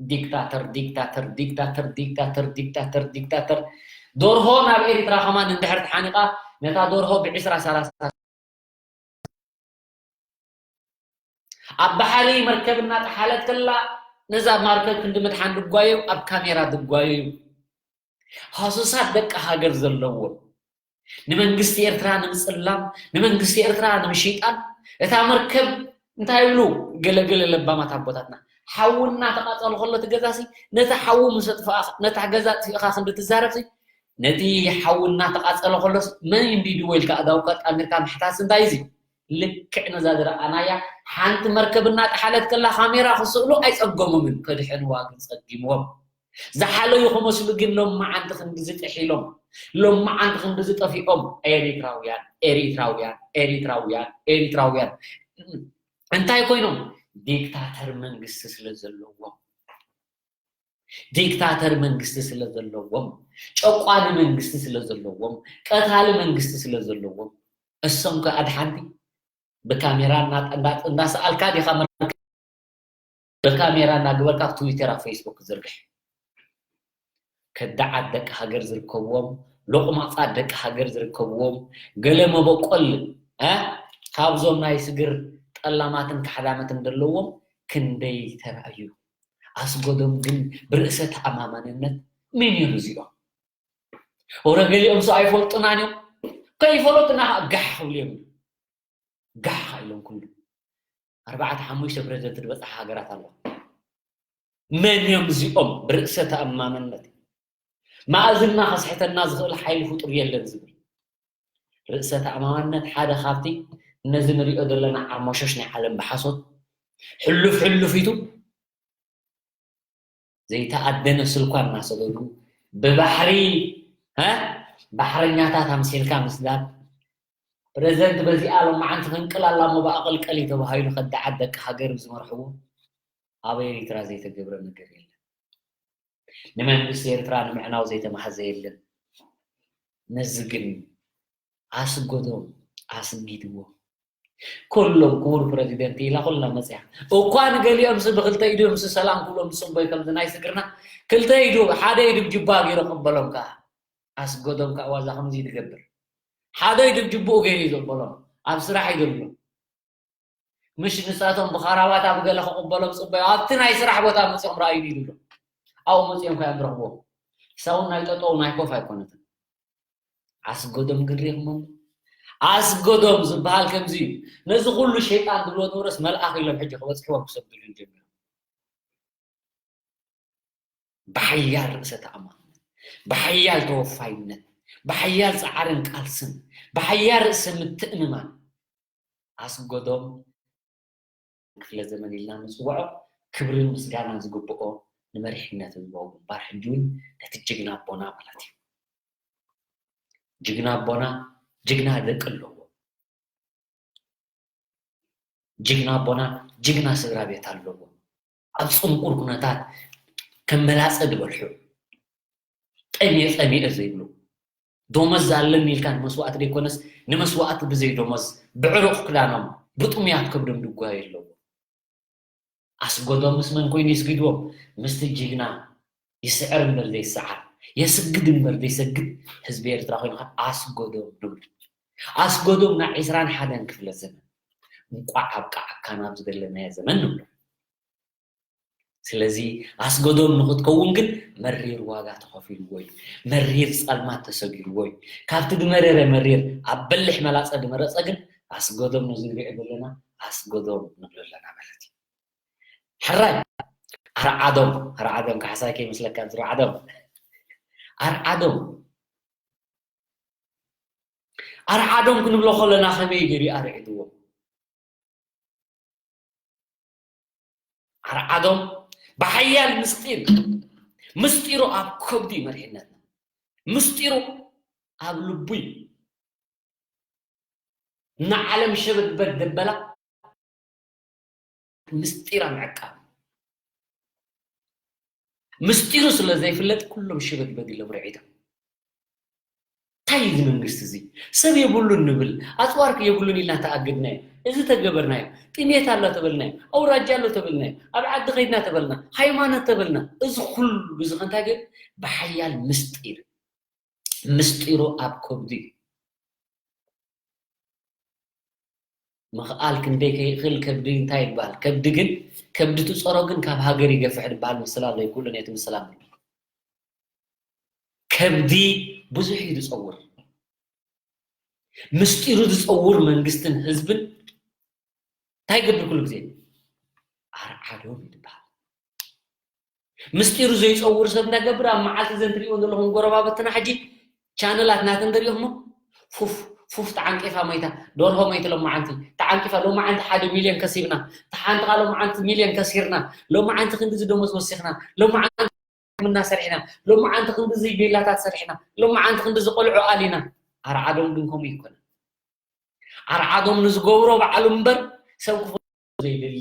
ዲክታተር ዲክታተር ዲክታተር ዲክታተር ዲክታተር ዲክታተር። ደርሆ ናብ ኤርትራ ከማን እንድሕር ተሓኒቓ፣ ነታ ደርሆ ብዕስራ ሰላሳ ኣብ ባሕሪ መርከብ እናጠሓለት ከላ፣ ነዛ መርከብ ክንዲ ምድሓን ድጓየዩ፣ ኣብ ካሜራ ድጓየዩ። ሃሱሳት ደቂ ሃገር ዘለዎም፣ ንመንግስቲ ኤርትራ ንምጽላም፣ ንመንግስቲ ኤርትራ ንምሽጣን፣ እታ መርከብ እንታይ ይብሉ? ገለገለ ለባማት ኣቦታትና፣ ሓዊ እናተቓጸለ ከሎ እቲ ገዛሲ፣ ነቲ ሓዊ ምስ ኣጥፍኣ፣ ነታ ገዛ ኣጥፊእኻ ክንዲ ትዛረብሲ፣ ነቲ ሓዊ እናተቓጸለ ከሎስ መን እንዲድዎ ኢልካ ኣእዳውካ ኣጣሚርካ ምሕታስ እንታይ እዚ? ልክዕ ነዛ ዝረኣናያ ሓንቲ መርከብ እናጠሓለት ከላ ካሜራ ክስእሉ ኣይጸገሞምን፣ ከድሕንዋ ግን ጸጊምዎም። ዝሓለዩ ክመስሉ ግን ሎመዓንቲ ክንድዚ ጥሒሎም፣ ሎመዓንቲ ክንድዚ ጠፊኦም። ኤሪትራውያን፣ ኤሪትራውያን፣ ኤሪትራውያን፣ ኤሪትራውያን እንታይ ኮይኖም? ዲክታተር መንግስቲ ስለ ዘለዎም፣ ዲክታተር መንግስቲ ስለ ዘለዎም፣ ጨቋኒ መንግስቲ ስለ ዘለዎም፣ ቀታሊ መንግስቲ ስለ ዘለዎም፣ እሶም ከ ኣድሓንቲ ብካሜራ እና-፣ እንዳ-፣ እንዳሰኣልካ ዲኻ መርካ-፣ ብካሜራ እናገበርካ ኣብ ትዊተር ኣብ ፌስቡክ ዝርግሕ? ከዳዓት ደቂ ሃገር ዝርከብዎም፣ ሎቕማጻት ደቂ ሃገር ዝርከብዎም፣ ገለ መበቆል፣ እ፣ ካብዞም ናይ ስግር ጠላማትን ካሕዳመትን ዘለዎም ክንደይ ተራእዩ። ኣስጎዶም ግን ብርእሰ ተኣማማንነት መን እዮም እዚኦም? ወረ ገሊኦም ሰው ኣይፈልጡናን እዮም። ከይፈለጡና ከዓ ጋሕ ክብሉ እዮም። ጋሕ ኢሎም ኩሉ። ኣርባዕተ ሓሙሽተ ፕረዚደንት ዝበፅሓ ሃገራት ኣለዋ። መን እዮም እዚኦም? ብርእሰ ተኣማመነት። መኣዝና ከስሕተና ዝኽእል ሓይሊ ፍጡር የለን ዝብል። ርእሰ ተኣማመነት ሓደ ካብቲ ነዚ ንሪኦ ዘለና ዓርሞሾሽ ናይ ዓለም ብሓሶት ሕሉፍ ሕሉፍ ኢቱ ዘይተኣደነ ስልኳ እናሰገዱ ብባሕሪ፣ እ፣ ባሕረኛታት ኣምሲልካ ምስዳድ። ፕረዚደንት በዚኣ ሎማዓንቲ ፈንቅል ኣላ እሞ ብኣቐልቀል እዩ ተባሂሉ ከዳዓት ደቂ ሃገር ዝመርሕዎ ኣብ ኤሪትራ ዘይተገብረ ነገር የለን። ንመንግስቲ ኤርትራ ንምዕናው ዘይተማህዘ የለን። ነዚ ግን ኣስጎዶም ኣስጊድዎ። ኩሎም ክቡር ፕረዚደንት ኢላ ኩላ መፅያ። እኳ ንገሊኦም ስ ብክልተ ኢዱ ምስ ሰላም ክብሎም ዝፅበዩ ከምዚ ናይ ስግርና ክልተ ኢዱ፣ ሓደ ኢዱ ጅባ ገይሩ ክበሎም ከዓ ኣስጎዶም ከዓ ዋዛ ከምዚ ትገብር። ሓደ ኢዱ ጅብኡ ገይሩ እዩ ዘበሎም። ኣብ ስራሕ እዩ ዘሎ። ምሽ ንሳቶም ብኻራባታ ብገለ ክቕበሎም ጽበዩ ኣብቲ ናይ ስራሕ ቦታ መጺኦም ረኣዩኒ ኢሉ ኣሎ። ኣብኡ መጺኦም ከ እዮም ዝረኽብዎም? ሳውን ናይ ጠጠው ናይ ኮፍ ኣይኮነትን። ኣስጎዶም ግን ሪእኹሞም? ኣስጎዶም ዝበሃል ከምዚ እዩ። ነዚ ኩሉ ሸይጣን ዝብሎ ንብረስ መልኣኽ ኢሎም ሕጂ ክበጽሕዎም ክሰግዱሉ ጀሚሮም። ብሓያል ርእሰ ተኣማምነት፣ ብሓያል ተወፋይነት፣ ብሓያል ጻዕርን ቃልስን፣ ብሓያል ርእሰ ምትእምማን ኣስጎዶም ክፍለ ዘመን ኢልና ንጽውዖ ክብርን ምስጋናን ዝግብኦ ንመሪሕነት ህዝባዊ ግንባር ሕጂ እውን ነቲ ጅግና ኣቦና ማለት እዩ። ጅግና ኣቦና ጅግና ደቂ ኣለዎ። ጅግና ኣቦና ጅግና ስድራ ቤት ኣለዎ። ኣብ ጽንቁር ኩነታት ከም መላጸ ዝበልሑ ጠሚየ ጸሚየ ዘይብሉ ዶመዝ ኣለኒ ኢልካ ንመስዋእቲ ዘይኮነስ ንመስዋእቲ ብዘይ ዶመዝ ብዕሩቕ ክዳኖም ብጥሙያት ከብዶም ድጓዩ ኣለዎ። ኣስጎዶም ምስ መን ኮይኑ ይስግድዎም? ምስቲ ጅግና ይስዕር እምበር ዘይሰዓር፣ የስግድ እምበር ዘይሰግድ ህዝቢ ኤርትራ ኮይኑ ከዓ ኣስጎዶም ንብሎ። ኣስጎዶም ናብ ዕስራን ሓደን ክፍለ ዘመን እንቋዕ ኣብቃዓካ ናብ ዝደለናዮ ዘመን ንብሎ። ስለዚ ኣስጎዶም ንኽትከውን ግን መሪር ዋጋ ተኸፊልዎ እዩ። መሪር ጸልማት ተሰጊርዎ እዩ። ካብቲ ዝመረረ መሪር ኣብ በሊሕ መላጸ ዝመረጸ ግን ኣስጎዶም ነዚ ንሪኦ ዘለና ኣስጎዶም ንብሎ ኣለና ማለት እዩ። ሕራይ ኣርዓዶም፣ ኣርዓዶም ካሕሳይ ከይመስለካ፣ ዝሮ ዓዶም ኣርዓዶም፣ ኣርዓዶም ክንብሎ ከለና ከመይ ገይሩ ኣርዒድዎም? ኣርዓዶም ብሓያል ምስጢር፣ ምስጢሩ ኣብ ከብዱ እዩ መሪሕነትና፣ ምስጢሩ ኣብ ልቡ እዩ። ንዓለም ሸበድበድ ደበላ ምስጢራ ምዕቃብ። ምስጢሩ ስለ ዘይፍለጥ ኩሎም ሽበድበድ ኢሎም ርዒዶም። እንታይ እዩ እዚ መንግስቲ እዚ? ሰብ የብሉን ንብል፣ ኣፅዋር የብሉን ኢልና ተኣገድናዮ። እዚ ተገበርናዮ። ጥሜት ኣሎ ተበልናዮ። ኣውራጃ ኣሎ ተበልናዮ። ኣብ ዓዲ ከይድና ተበልና። ሃይማኖት ተበልና። እዚ ኩሉ እዚ ከ እንታይ ገይሩ? ብሓያል ምስጢር። ምስጢሩ ኣብ ከብዱ እዩ። ምኽኣል ክንደይ ከይኽእል ከብዲ እንታይ ይበሃል? ከብዲ ግን፣ ከብዲ ትፀሮ ግን ካብ ሃገር ይገፍሕ ዝበሃል ምስላ ኣሎ። ይኩሉ ነቲ ምስላ ንብል። ከብዲ ብዙሕ እዩ ዝፀውር። ምስጢሩ ዝፀውር መንግስትን ህዝብን እንታይ ይገብር ኩሉ ግዜ? ኣርዓዶም እዩ ዝበሃል። ምስጢሩ ዘይፀውር ሰብ እንታይ ገብር? ኣብ መዓልቲ ዘን ትሪእዎ ዘለኹም ጎረባብትና ሕጂ ቻነላት ናተን ተሪእኹሞ? ፉፍ ፉፍ ተዓንቂፋ መይታ፣ ደርሆ መይቲ ሎመዓንቲ፣ ተዓንቂፋ ሎመዓንቲ ሓደ ሚልዮን ከሲብና፣ ተሓንትኻ ሎመዓንቲ ሚልዮን ከሲርና፣ ሎመዓንቲ ክንድዚ ደሞዝ ወሲኽና፣ ሎመዓንቲ ሕክምና ሰሪሕና፣ ሎመዓንቲ ክንድዚ ቪላታት ሰሪሕና፣ ሎመዓንቲ ክንድዚ ቆልዑ ኣሊና። ኣርዓዶም ግን ከምኡ ይኮነ። ኣርዓዶም ንዝገብሮ ባዕሉ እምበር ሰብ ክፈልጦ ዘይደሊ።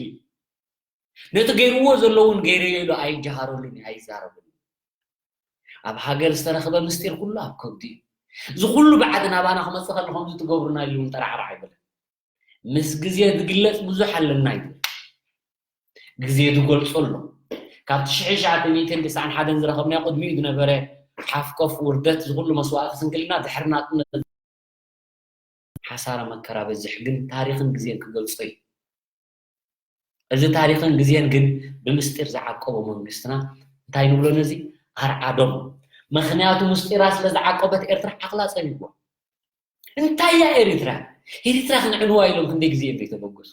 ነቲ ገይርዎ ዘሎ እውን ገይረዮ ኢሉ ኣይጀሃረሉን እዩ፣ ኣይዛረብን። ኣብ ሃገር ዝተረኽበ ምስጢር ኩሉ ኣብ ከብዱ እዩ። እዚ ኩሉ ብዓዲ ናባና ክመፅእ ከሎ ከምዚ ትገብሩና ኢሉ እውን ጠራዕራዕ ኣይበለን። ምስ ግዜ ዝግለፅ ብዙሕ ኣለና እዩ። ግዜ ዝገልፆ ኣሎ። ካብ ትሽዓተ ሚእትን ትስዓን ሓደን ዝረኸብናዮ ቅድሚኡ ዝነበረ ሓፍኮፍ ውርደት፣ ዝኩሉ መስዋእቲ ስንክልና ድሕሪ ናፅነት ሓሳረ መከራ በዝሕ፣ ግን ታሪኽን ግዜን ክገልጾ እዩ። እዚ ታሪኽን ግዜን ግን ብምስጢር ዝዓቀቦ መንግስትና እንታይ ንብሎ ነዚ? ኣርዓዶም። ምኽንያቱ ምስጢራ ስለ ዝዓቀበት ኤርትራ ዓቕላ ጸቢብዋ። እንታይ እያ ኤሪትራ? ኤሪትራ ክንዕንዋ ኢሎም ክንደይ ግዜ እዮም ዘይተበገሱ?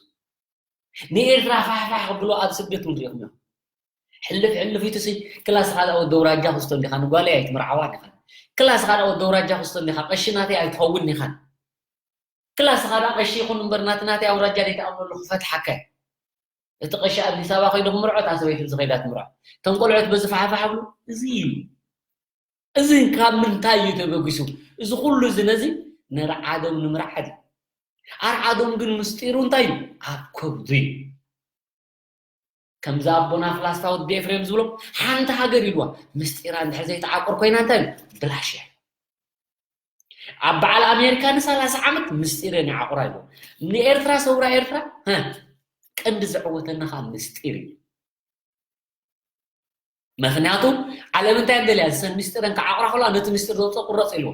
ንኤርትራ ፋሕፋሕ ክብሎ ኣብ ስደት እውን ሪኢኹም ኢኹም። ሕልፍ ሕልፍ ኢቱሲ ክላስኻ ደኣ ወዲ ኣውራጃ ክስቶ እንዲኻ፣ ንጓለይ ኣይትምርዓዋን ኢኻ። ክላስኻ ደኣ ወዲ ኣውራጃ ክስቶ እንዲኻ፣ ቀሺ ናተይ ኣይትኸውን ኢኻ። ክላስኻ ደኣ ቀሺ ይኹን እምበር ናቲ ናተይ ኣውራጃ ዘይትኣምነሉ ክፈትሓካ እየ። እቲ ቀሺ ኣዲስ ኣበባ ከይዱ ክምርዖ፣ እታ ሰበይቲ እዚ ከይዳ ትምርዖ። እቶም ቆልዑት በዚ ፋሕፋሕ ብሉ። እዚ እዩ። እዚ ካብ ምንታይ እዩ ተበጊሱ? እዚ ኩሉ እዚ ነዚ ነርዓዶም ንምርዓድ እዩ። ኣርዓዶም ግን ምስጢሩ እንታይ እዩ? ኣብ ከብዱ እዩ። ከምዚ ኣቦና ፍላስታ ወዲ ኤፍሬም ዝብሎ፣ ሓንቲ ሃገር ኢልዋ ምስጢራ እንድሕር ዘይትዓቁር ኮይና እንታይ እዩ? ብላሽ እያ። ኣብ በዓል ኣሜሪካ ንሰላሳ ዓመት ምስጢረን ይዓቑራ ኢልዋ። ንኤርትራ፣ ሰውራ ኤርትራ፣ ሀ፣ ቀንዲ ዘዕወተና ከዓ ምስጢር እዩ። ምኽንያቱ ዓለም እንታይ ደልያ? ዝሰን ምስጢረን ክዓቑራ ከለዋ ነቲ ምስጢር ዘውፅኦ ቁረፅ ኢልዎ።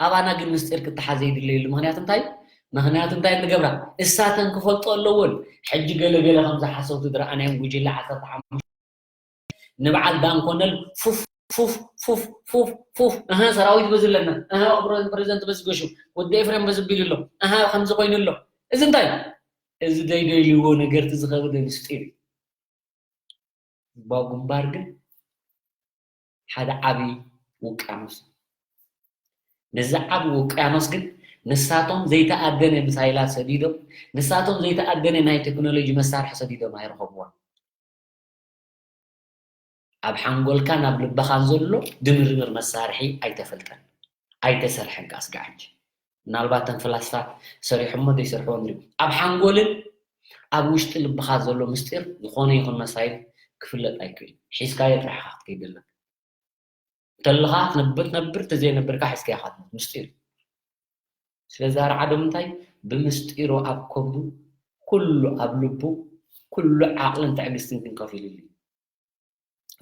ኣባና ግን ምስጢር ክተሓዝ ዘይድለየሉ ምኽንያት እንታይ እዩ? ምኽንያቱ እንታይ ንገብራ? እሳተን ክፈልጦ ኣለወን። ሕጂ ገለ ገለ ከምዚ ሓሰውቲ ዝረኣናዮም ጉጅለ ዓሰርተ ሓሙሽተ ንበዓል ዳንኮነል ፉፍ ፉፍ ፉፍ ፉፍ ፉፍ፣ እህ ሰራዊት በዚ ኣለና፣ እህ ፕረ-፣ ፕሬዚደንት በዚ ገሹ፣ ወዲ ኤፍሬም በዚ ቢሉ ኣሎ፣ እህ ከምዚ ኮይኑ ኣሎ። እዚ እንታይ እዩ? እዚ ዘይደልይዎ ነገር፣ እቲ ዝኸበደ ምስጢር እዩ። ህዝባዊ ግንባር ግን ሓደ ዓቢ ውቅያኖስ እዩ። ነዚ ዓቢ ውቅያኖስ ግን ንሳቶም ዘይተኣደነ ሚሳይላት ሰዲዶም፣ ንሳቶም ዘይተኣደነ ናይ ቴክኖሎጂ መሳርሒ ሰዲዶም ኣይረኸብዎን። ኣብ ሓንጎልካን ኣብ ልብኻን ዘሎ ድምርምር መሳርሒ ኣይተፈልጠን፣ ኣይተሰርሐን። ከኣ ስጋዕ ሕጂ ምናልባት ተን ፍላስፋ ሰሪሖሞ ዘይሰርሕዎ ንሪኡ። ኣብ ሓንጎልን ኣብ ውሽጢ ልብኻ ዘሎ ምስጢር ዝኾነ ይኹን መሳይል ክፍለጥ ኣይክእልን። ሒዝካዮ ጥራሕ ኢኻ ክትከይድ ዘለካ። እንተለኻ ትነብር ትነብር፣ ተዘይነብርካ ሒዝካዮ ኢኻ ትሞት። ምስጢር እዩ። ስለዚ ኣርዓዶም እንታይ? ብምስጢሩ ኣብ ከብዱ ኩሉ ኣብ ልቡ ኩሉ ዓቕልን ትዕግስትን ግን ከፊሉሉ እዩ።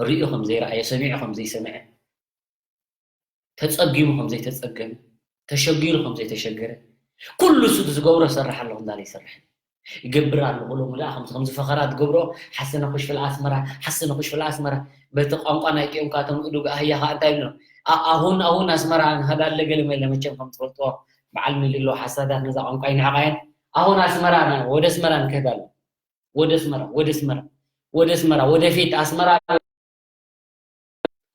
ሪኡ ከም ዘይረኣየ፣ ሰሚዑ ከም ዘይሰምዐ፣ ተጸጊሙ ከም ዘይተጸገመ፣ ተሸጊሩ ከም ዘይተሸገረ፣ ኩሉ እሱ ዝገብሮ እሰርሕ ኣለኹ እንዳለ ይሰርሕ። ይገብር ኣለኹ ሎሚ ደኣ ከምዚ፣ ከምዚ ፈኸራ ትገብሮ፣ ሓሰነ ኩሽፍል ኣስመራ፣ ሓሰነ ኩሽፍል ኣስመራ። በቲ ቋንቋ ናይ ጢኦምካ እቶም እዱግ ኣህያ ኸኣ እንታይ ይብሉ? ኣ-፣ ኣሁን፣ ኣሁን ኣስመራ ንኸዳለ ገለ መለ መቸም ከም ትፈልጥዎ በዓል ሚሊ ኣለዉ ሓሳዳት ነዛ ቋንቋ ይንዕቓየን። ኣሁን ኣስመራ ና-፣ ወደ ኣስመራ ንከዳለን። ወደ ኣስመራ፣ ወደ ኣስመራ፣ ወደ ኣስመራ፣ ወደፊት ኣስመራ።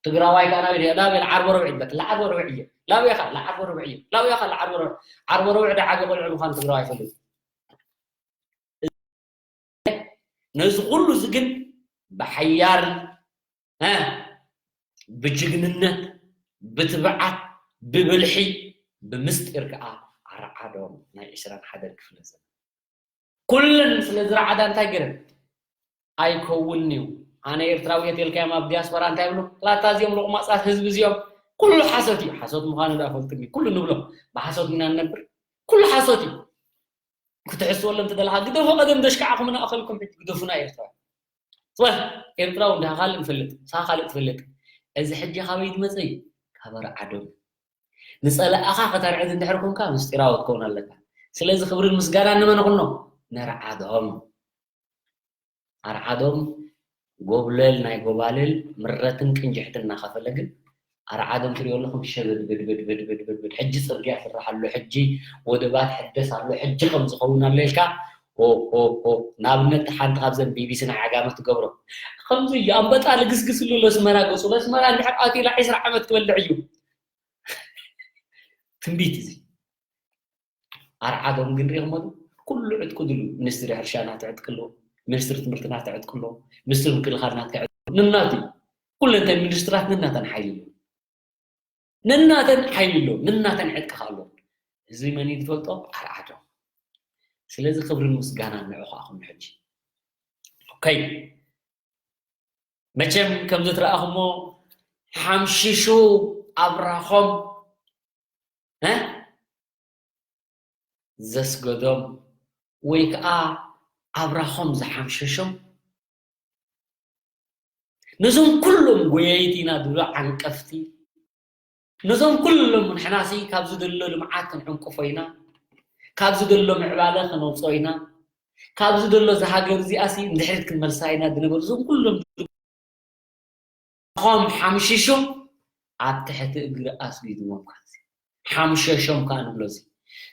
ትግራዋይ ከኣ ናበይ ድየ? ላበይ? ለዓርቦ ረብዒ በል። ለዓርቦ ረብዒ እየ። ላበይ ኢኻ? ለዓርቦ ረብዒ እየ። ላበይ ኢኻ? ለዓርቦ ረብዒ። ዓርቦ ረብዒ ደዓቢ ቆልዑ ምዃኑ ትግራዋይ ይፈልጥ። ነዚ ኩሉ እዚ ግን ብሓያል፣ እ፣ ብጅግንነት፣ ብትብዓት፣ ብብልሒ፣ ብምስጢር ከኣ ኣርዓዶም ናይ ዕስራን ሓደን ክፍለ ዘመን። ኩለን ስለ ዝረዓዳ እንታይ ገረን? ኣይከውንን እዩ። ኣነ ኤርትራዊ እየ ተልካዮም ኣብ ዲያስፖራ እንታይ ይብሉ? ላታ እዚኦም ሎቕማጻት ህዝቢ እዚኦም ኩሉ ሓሶት እዩ። ሓሶት ምዃኑ ዳ ፈልጥኒ። ኩሉ ንብሎ ብሓሶት ኢና ንነብር። ኩሉ ሓሶት እዩ። ክትሕስወሎም ትደለኻ ግደፎ። ቀደም ደሽካዕኹም እናእኸልኩም ሕጂ ግደፉና ኤርትራ። ጽባሕ ኤርትራዊ እንዲኻ ካልእ ንፈልጥ፣ ንስኻ ካልእ ትፈልጥ። እዚ ሕጂ ካበይ ዝመጸ እዩ? ካብ ኣርዓዶም። ንጸላእኻ ከተርዕድ እንድሕር ኮንካ ምስጢራዊ ክትከውን ኣለካ። ስለዚ ክብርን ምስጋናን ንመን ንኹኖ? ነርዓዶም። ኣርዓዶም ጎብለል ናይ ጎባልል ምረትን ቅንጅሕትን እናኸፈለ ግን ኣርዓዶም ትሪኦ ኣለኹም ሸበድበድበድበድበድበድ ሕጂ ጽርግያ ስራሕ ኣሎ ሕጂ ወደባት ሕደስ ኣሎ ሕጂ ከም ዝኸውን ኣሎ ኢልካ ኦ ኦ ኦ ንኣብነት ሓንቲ ካብዘን ቢቢሲ ናይ ዓጋመ ትገብሮ ከምዚ እዩ ኣንበጣ ልግስግስ ኢሉ ለስመራ ገጹ ለስመራ እንድሕር ኣትዩ ኢላ ዒስራ ዓመት ክበልዕ እዩ ትንቢት እዚ ኣርዓዶም ግን ሪኢኹሞ ዶ? ኩሉ ዕጥቁ ድሉ ሚኒስትሪ ሕርሻ ናተ ዕጥቂ ኣለዎ፣ ሚኒስትሪ ትምህርቲ ናተ ዕጥቂ ኣለዎ፣ ሚኒስትሪ ምክልኻል ናተ ዕጥቂ ኣለዎ። ንናቱ ኩለንተን ሚኒስትራት ንናተን ሓይሊ ኣለዎ። ንናተን ሓይሊ ኣለዎ፣ ንናተን ዕጥቂ ከኣ ኣለዎ። እዚ መን እዩ ዝፈልጦ? ኣርዓዶም። ስለዚ ክብርን ምስጋናን ንዕኹ ኣኹም ሕጂ። ኦከይ መቸም ከምዚ ትረኣኹሞ ሓምሽሹ ኣብራኾም እ ዘስገዶም ወይ ከዓ ኣብራኾም ዝሓምሸሾም ነዞም ኩሎም ጎየይቲ ኢና ዝብሎ ዓንቀፍቲ ነዞም ኩሎም ንሕናሲ ካብዚ ዘሎ ልምዓት ክንዕንቅፎ ኢና፣ ካብዚ ዘሎ ምዕባለ ከነውፅኦ ኢና፣ ካብዚ ዘሎ እዛ ሃገር እዚኣሲ ንድሕሪት ክንመልሳ ኢና ዝነበሩ እዞም ኩሎም ኾም ሓምሽሹ ኣብ ትሕቲ እግሪ ኣስጊድዎም ካዚ ሓምሸሾም ከዓ ንብሎ እዚ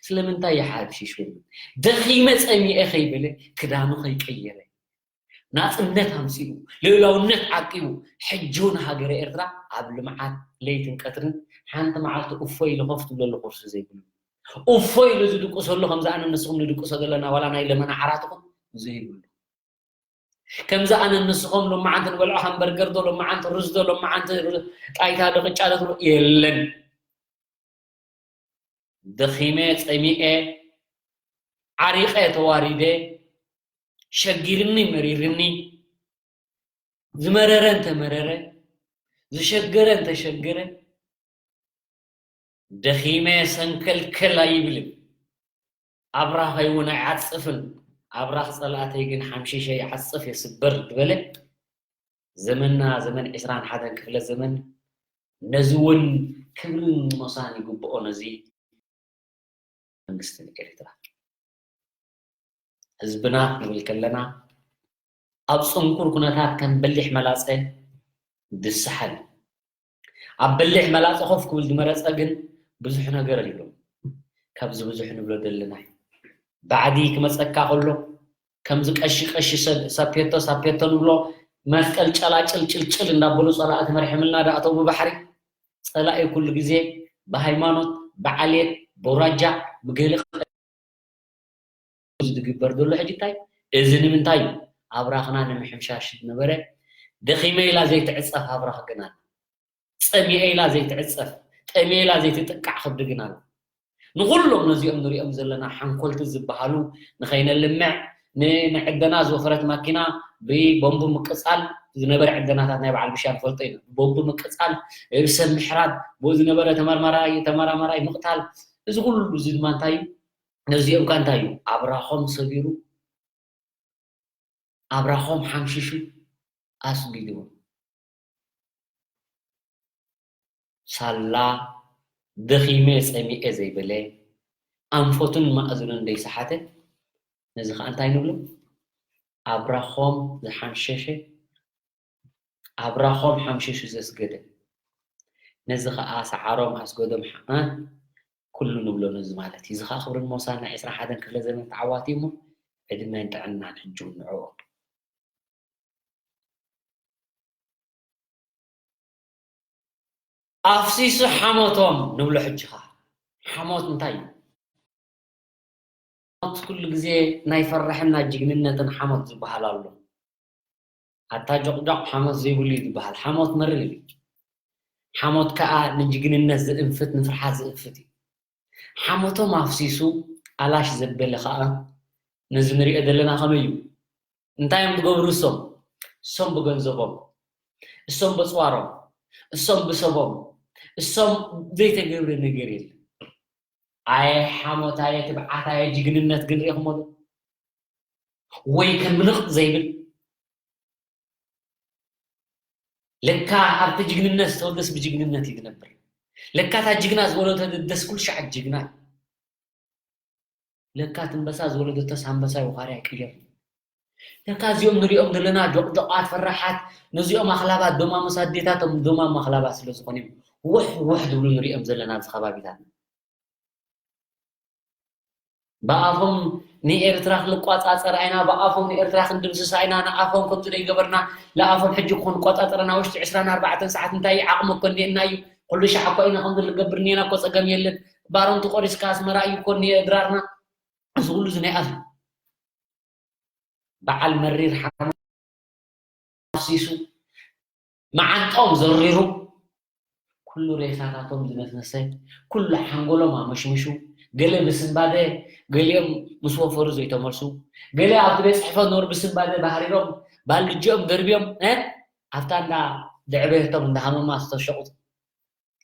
ስለምንታይ ይሓምሽሹ ደኺመ ፀሚኤ ከይበለ ክዳኑ ከይቀየረ ናፅነት ኣምፂኡ ልእላውነት ዓቂቡ ሕጂ እውን ሃገረ ኤርትራ ኣብ ልምዓት ለይትን ቀትርን ሓንቲ መዓልቲ እፎ ኢሉ ኮፍ ትብለሉ ቁርሲ ዘይብሉ እፎ ኢሉ ዝድቅሰሉ ከምዚ ኣነ ንስኹም ንድቅሶ ዘለና ዋላ ናይ ለመና ዓራትኹም ዘይብሉ ከምዚ ኣነ ንስኹም ሎማዓንቲ ንበልዖ ሃምበርገር ዶ ሎማዓንቲ ሩዝ ዶ ሎማዓንቲ ጣይታ ዶ ቅጫ ዶ ትብሉ የለን ደኺመ ፀሚኤ ዓሪቐ ተዋሪደ ሸጊርኒ መሪርኒ ዝመረረ እንተመረረ ዝሸገረ እንተሸገረ ደኺመ ሰንከልከል ኣይብልን ኣብራኸይ እውን ኣይዓፅፍን ኣብራኽ ፀላእተይ ግን ሓምሽሸ ይዓፅፍ የስበር ዝበለ ዘመንና ዘመን ዕስራን ሓደን ክፍለ ዘመን ነዚ እውን ክብርን ሞሳን ይግብኦ ነዚ መንግስትን ኤርትራ ህዝብና ክንብል ከለና ኣብ ፅንኩር ኩነታት ከም በሊሕ መላፀ ዝሰሓል ኣብ በሊሕ መላፀ ኮፍ ክብል ዝመረፀ ግን ብዙሕ ነገር ኣሎ ካብዚ ብዙሕ ንብሎ ዘለና እዩ ባዕዲ ክመፀካ ከሎ ከምዚ ቀሺ ቀሺ ሳፔቶ ሳፔቶ ንብሎ መስቀል ጨላጭል ጭልጭል እንዳበሉ ፀላእቲ መርሕምልና ዳእተው ብባሕሪ ፀላኢ ኩሉ ግዜ ብሃይማኖት ብዓሌት ብውራጃ ብገለ ዝግበር ዘሎ ሕጂ እንታይ እዚ ንምንታይ እዩ ኣብራኽና ንምሕምሻሽ ዝነበረ ደኺመ ኢላ ዘይትዕፀፍ ኣብራኽ ግና ፀሚኤ ኢላ ዘይትዕፀፍ ጠሚኤ ኢላ ዘይትጥቃዕ ክብዲ ግና ኣሎ ንኹሎም ነዚኦም ንሪኦም ዘለና ሓንኮልቲ ዝበሃሉ ንኸይነልምዕ ንዕደና ዝወፈረት ማኪና ብቦምቡ ምቅፃል ዝነበረ ዕደናታት ናይ በዓል ብሻ ንፈልጦ ኢና ብቦምቡ ምቅፃል ሰብ ምሕራድ ብኡ ዝነበረ ተመርማራይ ተመራማራይ ምቕታል እዚ ኩሉ እዚ ድማ እንታይ እዩ ነዚኦም ከ እንታይ እዩ ኣብራኾም ሰጊሩ ኣብራኾም ሓምሽሹ ኣስጊድዎም ሳላ ደኺመ ጸሚኤ ዘይበለ ኣንፈቱን ማእዝኑን ዘይሰሓተ ነዚ ኸዓ እንታይ ንብሎ ኣብራኾም ዝሓምሸሸ ኣብራኾም ሓምሽሹ ዘስገደ ነዚ ኸዓ ሰዓሮም ኣስገዶም ኩሉ ንብሎ ነዚ ማለት እዩ። እዚ ኸዓ ክብርን ሞሳን ናይ ዕስራን ሓደን ክፍለ ዘመን ተዓዋቲ እሞ ዕድመን ጥዕናን ሕጂ እውን ንዕኦም። ኣፍሲሱ ሓሞቶም ንብሎ ሕጂ ኸዓ ሓሞት እንታይ እዩ? ሓሞት ኩሉ ግዜ ናይ ፈራሕን ናይ ጅግንነትን ሓሞት ዝበሃል ኣሎ። ኣታ ጆቕጆቕ ሓሞት ዘይብሉ እዩ ዝበሃል። ሓሞት መሪር እዩ። ሓሞት ከኣ ንጅግንነት ዝእንፍት ንፍርሓት ዝእንፍት እዩ። ሓሞቶም ኣፍሲሱ ኣላሽ ዘበለ ከኣ ነዚ ንሪኦ ዘለና ከመይ እዩ? እንታይ እዮም ዝገብሩ እሶም? እሶም ብገንዘቦም፣ እሶም በጽዋሮም፣ እሶም ብሰቦም፣ እሶም ዘይተገብረ ነገር የለን። ኣየ ሓሞት፣ ኣየ ትብዓት፣ ኣየ ጅግንነት ግን ሪእኹሞ ዶ? ወይ ከምልቕ ዘይብል፣ ለካ ኣብቲ ጅግንነት ዝተወደስ ብጅግንነት እዩ ዝነብር። ለካ እታ ጅግና ዝወለዶ ተደደስ ኩሉ ሻዕ ጅግና እዩ። ለካ እቲ ኣንበሳ ዝወለደቶስ ኣንበሳ እዩ፣ ዋሪ ኣይቅየር። ለካ እዚኦም ንሪኦም ዘለና ጆቕጆቓት ፈራሓት፣ ነዚኦም ኣኽላባት ዶማሞስ ኣዴታቶም ዶማም ኣኽላባት ስለ ዝኾኑ እዮም ውሕ ውሕ ዝብሉ ንሪኦም ዘለና ኣብዚ ከባቢታት። ብኣፎም ንኤርትራ ክንቋጻጸር ኣይና፣ ብኣፎም ንኤርትራ ክንድምስሳ ኣይና፣ ንኣፎም ከምቲ ደይገበርና፣ ለኣፎም ሕጂ ክንቆጻጸር ናብ ውሽጢ ዕስራን ኣርባዕተን ሰዓት እንታይ ዓቕሚ እኮ እኒኤና እዩ። ኩሉ ሻዕ እኮ ኢና ከምዚ ልገብር እኒኤና እኮ ጸገም የለን። ባሮንቲ ቆሪስካ ኣስመራ እዩ እኮ እኒኤ ድራርና። እዚ ኩሉ እዚ ናይ ኣፍ በዓል መሪር ሓመድ ኣፍሲሱ፣ መዓንጣኦም ዘሪሩ፣ ኩሉ ሬሳታቶም ዝነስነሰ፣ ኩሉ ሓንጎሎም ኣመሽሚሹ፣ ገለ ብስንባደ፣ ገሊኦም ምስ ወፈሩ ዘይተመልሱ፣ ገለ ኣብቲ ቤት ጽሕፈት ነበሩ ብስንባደ ባህሪሮም፣ ባልድጅኦም ደርብዮም፣ እ? ኣብታ እንዳ ዘዕበየቶም እንዳ ሃመማ ዝተሸቑ